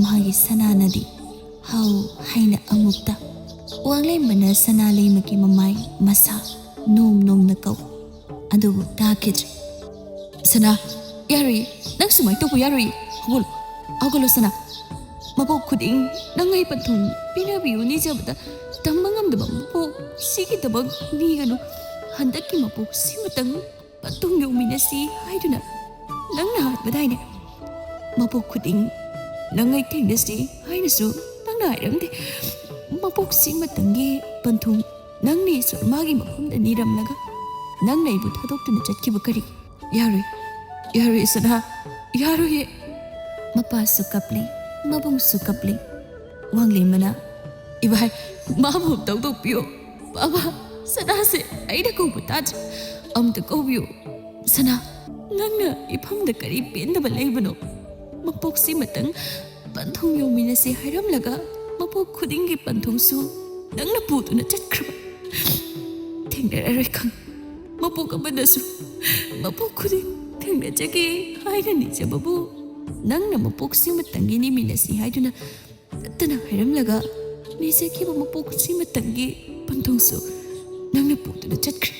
ꯃꯥꯒꯤ ꯁꯅꯥꯅꯗꯤ ꯍꯥꯎ ꯍꯥꯏꯅ ꯑꯃꯨꯛꯇ꯫ ꯋꯥꯡꯂꯦꯝꯕꯅ ꯁꯅꯥ ꯂꯩꯃꯒꯤ ꯃꯃꯥꯏ ꯃꯁꯥ ꯅꯣꯝ ꯅꯣꯝꯅ ꯀꯧ꯫ ꯑꯗꯨꯕꯨ ꯇꯥꯈꯤꯗ꯭ꯔꯦ꯫ "ꯁꯅꯥ, ꯌꯥꯔꯣꯏꯌꯦ, ꯅꯪ ꯁꯨꯃꯥꯏꯅ ꯇꯧꯕ ꯌꯥꯔꯣꯏꯌꯦ꯫ ꯍꯧꯒꯠꯂꯣ, ꯍꯧꯒꯠꯂꯣ ꯁꯅꯥ꯫ ꯃꯄꯣꯛ ꯈꯨꯗꯤꯡ ꯅꯪ ꯑꯩ ꯄꯟꯊꯨꯡ ꯄꯤꯅꯕꯤꯌꯨ ꯅꯤꯖꯕꯗ ꯇꯝꯕ ꯉꯝꯗꯕ ꯃꯄꯣꯛ ꯁꯤꯒꯤꯗꯃꯛ ꯅꯤꯒꯅꯨ꯫ ꯍꯟꯗꯛꯀꯤ ꯃꯄꯣꯛ ꯁꯤꯃꯇꯪ ꯄꯟꯊꯨꯡ ꯌꯧꯃꯤꯟꯅꯁꯤ ꯍꯥꯏꯗꯨꯅ ꯅꯪꯅ ꯍꯥꯏꯕꯗꯥꯏꯅꯦ? ꯃꯄꯣꯛ ꯈꯨꯗꯤꯡ ꯅꯪ ꯑꯩ ꯊꯦꯡꯅꯁꯤ ꯍꯥꯏꯅꯁꯨ ꯅꯪꯅ ꯍꯥꯏꯔꯝꯗꯦ꯫ ꯃꯄꯣꯛ ꯁꯤꯃꯇꯪꯒꯤ ꯄꯟꯊꯨꯡ ꯅꯪꯅ ꯏꯁꯣꯔ ꯃꯥꯒꯤ ꯃꯐꯝꯗ ꯅꯤꯔꯝꯂꯒ ꯅꯪꯅ ꯑꯩꯕꯨ ꯊꯥꯗꯣꯛꯇꯨꯅ ꯆꯠꯈꯤꯕ ꯀꯔꯤ?" "ꯌꯥꯔꯣꯏ, ꯌꯥꯔꯣꯏ ꯁꯅꯥ, ꯌꯥꯔꯣꯏꯌꯦ꯫" ꯃꯄꯥꯁꯨ ꯀꯞꯂꯤ, ꯃꯕꯨꯡꯁꯨ ꯀꯞꯂꯤ꯫ ꯋꯥꯡꯂꯦꯝꯕꯅ, "ꯏꯚꯥꯏ, ꯃꯥꯕꯨ ꯑꯝꯇ ꯍꯧꯗꯣꯛꯄꯤꯌꯣ꯫ ꯕꯥꯕꯥ, ꯁꯅꯥꯁꯦ ꯑꯩꯅ ꯀꯧꯕ ꯇꯥꯗ꯭ꯔꯦ꯫ ꯑꯝꯇ ꯀꯧꯕꯤꯌꯨ꯫ ꯁꯅꯥ, ꯅꯪꯅ ꯏꯐꯝꯗ ꯀꯔꯤ ꯄꯦꯟꯗꯕ ꯂꯩꯕꯅꯣ? ꯃꯄꯣꯛꯁꯤꯃꯇꯪ ꯄꯟꯊꯨꯡ ꯌꯧꯃꯤꯟꯅꯁꯤ ꯍꯥꯏꯔꯝꯂꯒ ꯃꯄꯣꯛ ꯈꯨꯗꯤꯡꯒꯤ ꯄꯟꯊꯨꯡꯁꯨ ꯅꯪꯅ ꯄꯨꯗꯨꯅ ꯆꯠꯈ꯭ꯔꯕ꯫ ꯊꯦꯡꯅꯔꯔꯣꯏ ꯈꯪ꯫ ꯃꯄꯣꯛ ꯑꯃꯗꯁꯨ ꯃꯄꯣꯛ ꯈꯨꯗꯤꯡ ꯊꯦꯡꯅꯖꯒꯦ ꯍꯥꯏꯅ ꯅꯤꯖꯕꯕꯨ ꯅꯪꯅ ꯃꯄꯣꯛꯁꯤꯃꯇꯪꯒꯤ ꯅꯤꯃꯤꯟꯅꯁꯤ ꯍꯥꯏꯗꯨꯅ ꯇꯠꯇꯅ ꯍꯥꯏꯔꯝꯂꯒ ꯅꯤꯖꯈꯤꯕ ꯃꯄꯣꯛꯁꯤꯃꯇꯪꯒꯤ ꯄꯟꯊꯨꯡꯁꯨ ꯅꯪꯅ ꯄꯨꯗꯨꯅ ꯆꯠꯈ꯭ꯔꯦ꯫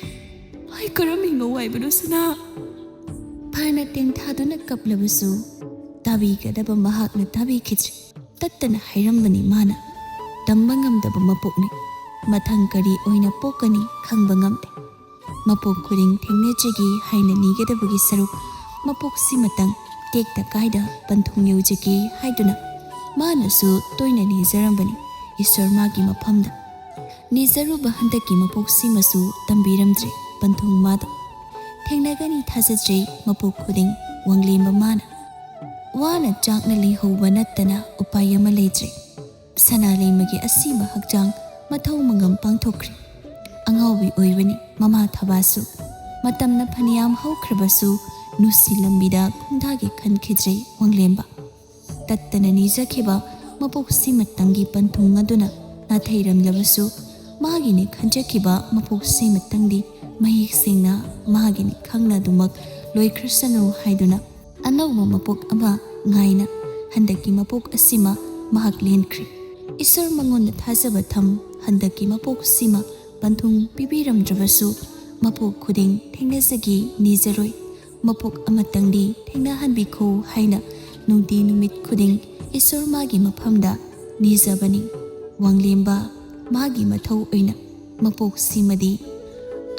ꯑꯩ ꯀꯔꯝ ꯍꯤꯡꯉꯧ ꯍꯥꯏꯕꯅꯣ ꯁꯅꯥ?" ꯐꯅ ꯇꯦꯡꯊꯥꯗꯨꯅ ꯀꯞꯂꯕꯁꯨ ꯇꯥꯕꯤꯒꯗꯕ ꯃꯍꯥꯛꯅ ꯇꯥꯕꯤꯈꯤꯗ꯭ꯔꯦ꯫ ꯇꯠꯇꯅ ꯍꯥꯏꯔꯝꯕꯅꯤ ꯃꯥꯅ꯫ ꯇꯝꯕ ꯉꯝꯗꯕ ꯃꯄꯣꯛꯅꯤ꯫ ꯃꯊꯪ ꯀꯔꯤ ꯑꯣꯏꯅ ꯄꯣꯛꯀꯅꯤ ꯈꯪꯕ ꯉꯝꯗꯦ꯫ ꯃꯄꯣꯛ ꯈꯨꯗꯤꯡ ꯊꯦꯡꯅꯖꯒꯦ ꯍꯥꯏꯅ ꯅꯤꯒꯗꯕꯒꯤ ꯁꯔꯨꯛ ꯃꯄꯣꯛꯁꯤꯃꯇꯪ ꯇꯦꯛꯇ ꯀꯥꯏꯗ ꯄꯟꯊꯨꯡ ꯌꯧꯖꯒꯦ ꯍꯥꯏꯗꯨꯅ ꯃꯥꯅꯁꯨ ꯇꯣꯏꯅ ꯅꯤꯖꯔꯝꯕꯅꯤ ꯏꯁꯣꯔ ꯃꯥꯒꯤ ꯃꯐꯝꯗ꯫ ꯅꯤꯖꯔꯨꯕ ꯍꯟꯗꯛꯀꯤ ꯃꯄꯣꯛꯁꯤꯃꯁꯨ ꯇꯝꯕꯤꯔꯝꯗ꯭ꯔꯦ ꯄꯟꯊꯨꯡ ꯃꯥꯗꯣ꯫ ꯊꯦꯡꯅꯒꯅꯤ ꯊꯥꯖꯗ꯭ꯔꯦ ꯃꯄꯣꯛ ꯈꯨꯗꯤꯡ ꯋꯥꯡꯂꯦꯝꯕ ꯃꯥꯅ꯫ ꯋꯥꯅ ꯆꯥꯛꯅ ꯂꯩꯍꯧꯕ ꯅꯠꯇꯅ ꯎꯄꯥꯏ ꯑꯃ ꯂꯩꯇ꯭ꯔꯦ꯫ ꯁꯅꯥꯂꯩꯃꯒꯤ ꯑꯁꯤꯕ ꯍꯛꯆꯥꯡ ꯃꯊꯧ ꯃꯉꯝ ꯄꯥꯡꯊꯣꯛꯈ꯭ꯔꯦ꯫ ꯑꯉꯥꯎꯕꯤ ꯑꯣꯏꯕꯅꯤ ꯃꯃꯥ ꯊꯕꯥꯁꯨ꯫ ꯃꯇꯝꯅ ꯐꯅꯌꯥꯝ ꯍꯧꯈ꯭ꯔꯕꯁꯨ ꯅꯨꯡꯁꯤ ꯂꯝꯕꯤꯗ ꯈꯣꯡꯗꯥꯒꯦ ꯈꯟꯈꯤꯗ꯭ꯔꯦ ꯋꯥꯡꯂꯦꯝꯕ꯫ ꯇꯠꯇꯅ ꯅꯤꯖꯈꯤꯕ ꯃꯄꯣꯛꯁꯤꯃꯇꯪꯒꯤ ꯄꯟꯊꯨꯡ ꯑꯗꯨꯅ ꯅꯥꯊꯩꯔꯝꯂꯕꯁꯨ ꯃꯥꯒꯤꯅꯤ ꯈꯟꯖꯈꯤꯕ ꯃꯄꯣꯛꯁꯤꯃꯇꯪꯗꯤ ꯃꯌꯦꯛ ꯁꯦꯡꯅ ꯃꯥꯒꯤꯅꯤ ꯈꯪꯅ ꯑꯗꯨꯃꯛ ꯂꯣꯏꯈ꯭ꯔꯁꯅꯨ ꯍꯥꯏꯗꯨꯅ ꯑꯅꯧꯕ ꯃꯄꯣꯛ ꯑꯃ ꯉꯥꯏꯅ ꯍꯟꯗꯛꯀꯤ ꯃꯄꯣꯛ ꯑꯁꯤꯃ ꯃꯍꯥꯛ ꯂꯦꯟꯈ꯭ꯔꯦ꯫ ꯏꯁꯣꯔ ꯃꯉꯣꯟꯗ ꯊꯥꯖꯕ ꯊꯝ ꯍꯟꯗꯛꯀꯤ ꯃꯄꯣꯛꯁꯤꯃ ꯄꯟꯊꯨꯡ ꯄꯤꯕꯤꯔꯝꯗ꯭ꯔꯕꯁꯨ ꯃꯄꯣꯛ ꯈꯨꯗꯤꯡ ꯊꯦꯡꯅꯖꯒꯦ ꯅꯤꯖꯔꯣꯏ, ꯃꯄꯣꯛ ꯑꯃꯇꯪꯗꯤ ꯊꯦꯡꯅꯍꯟꯕꯤꯈꯣ ꯍꯥꯏꯅ ꯅꯨꯡꯇꯤ ꯅꯨꯃꯤꯠ ꯈꯨꯗꯤꯡ ꯏꯁꯣꯔ ꯃꯥꯒꯤ ꯃꯐꯝꯗ ꯅꯤꯖꯕꯅꯤ꯫ ꯋꯥꯡꯂꯦꯝꯕ ꯃꯥꯒꯤ ꯃꯊꯧ ꯑꯣꯏꯅ ꯃꯄꯣꯛꯁꯤꯃꯗꯤ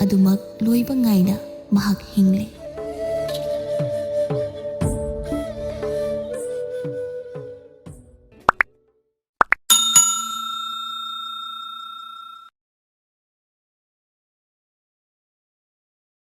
ꯑꯗꯨꯃꯛ ꯂꯣꯏꯕ ꯉꯥꯏꯅ ꯃꯍꯥꯛ ꯍꯤꯡꯂꯦ꯫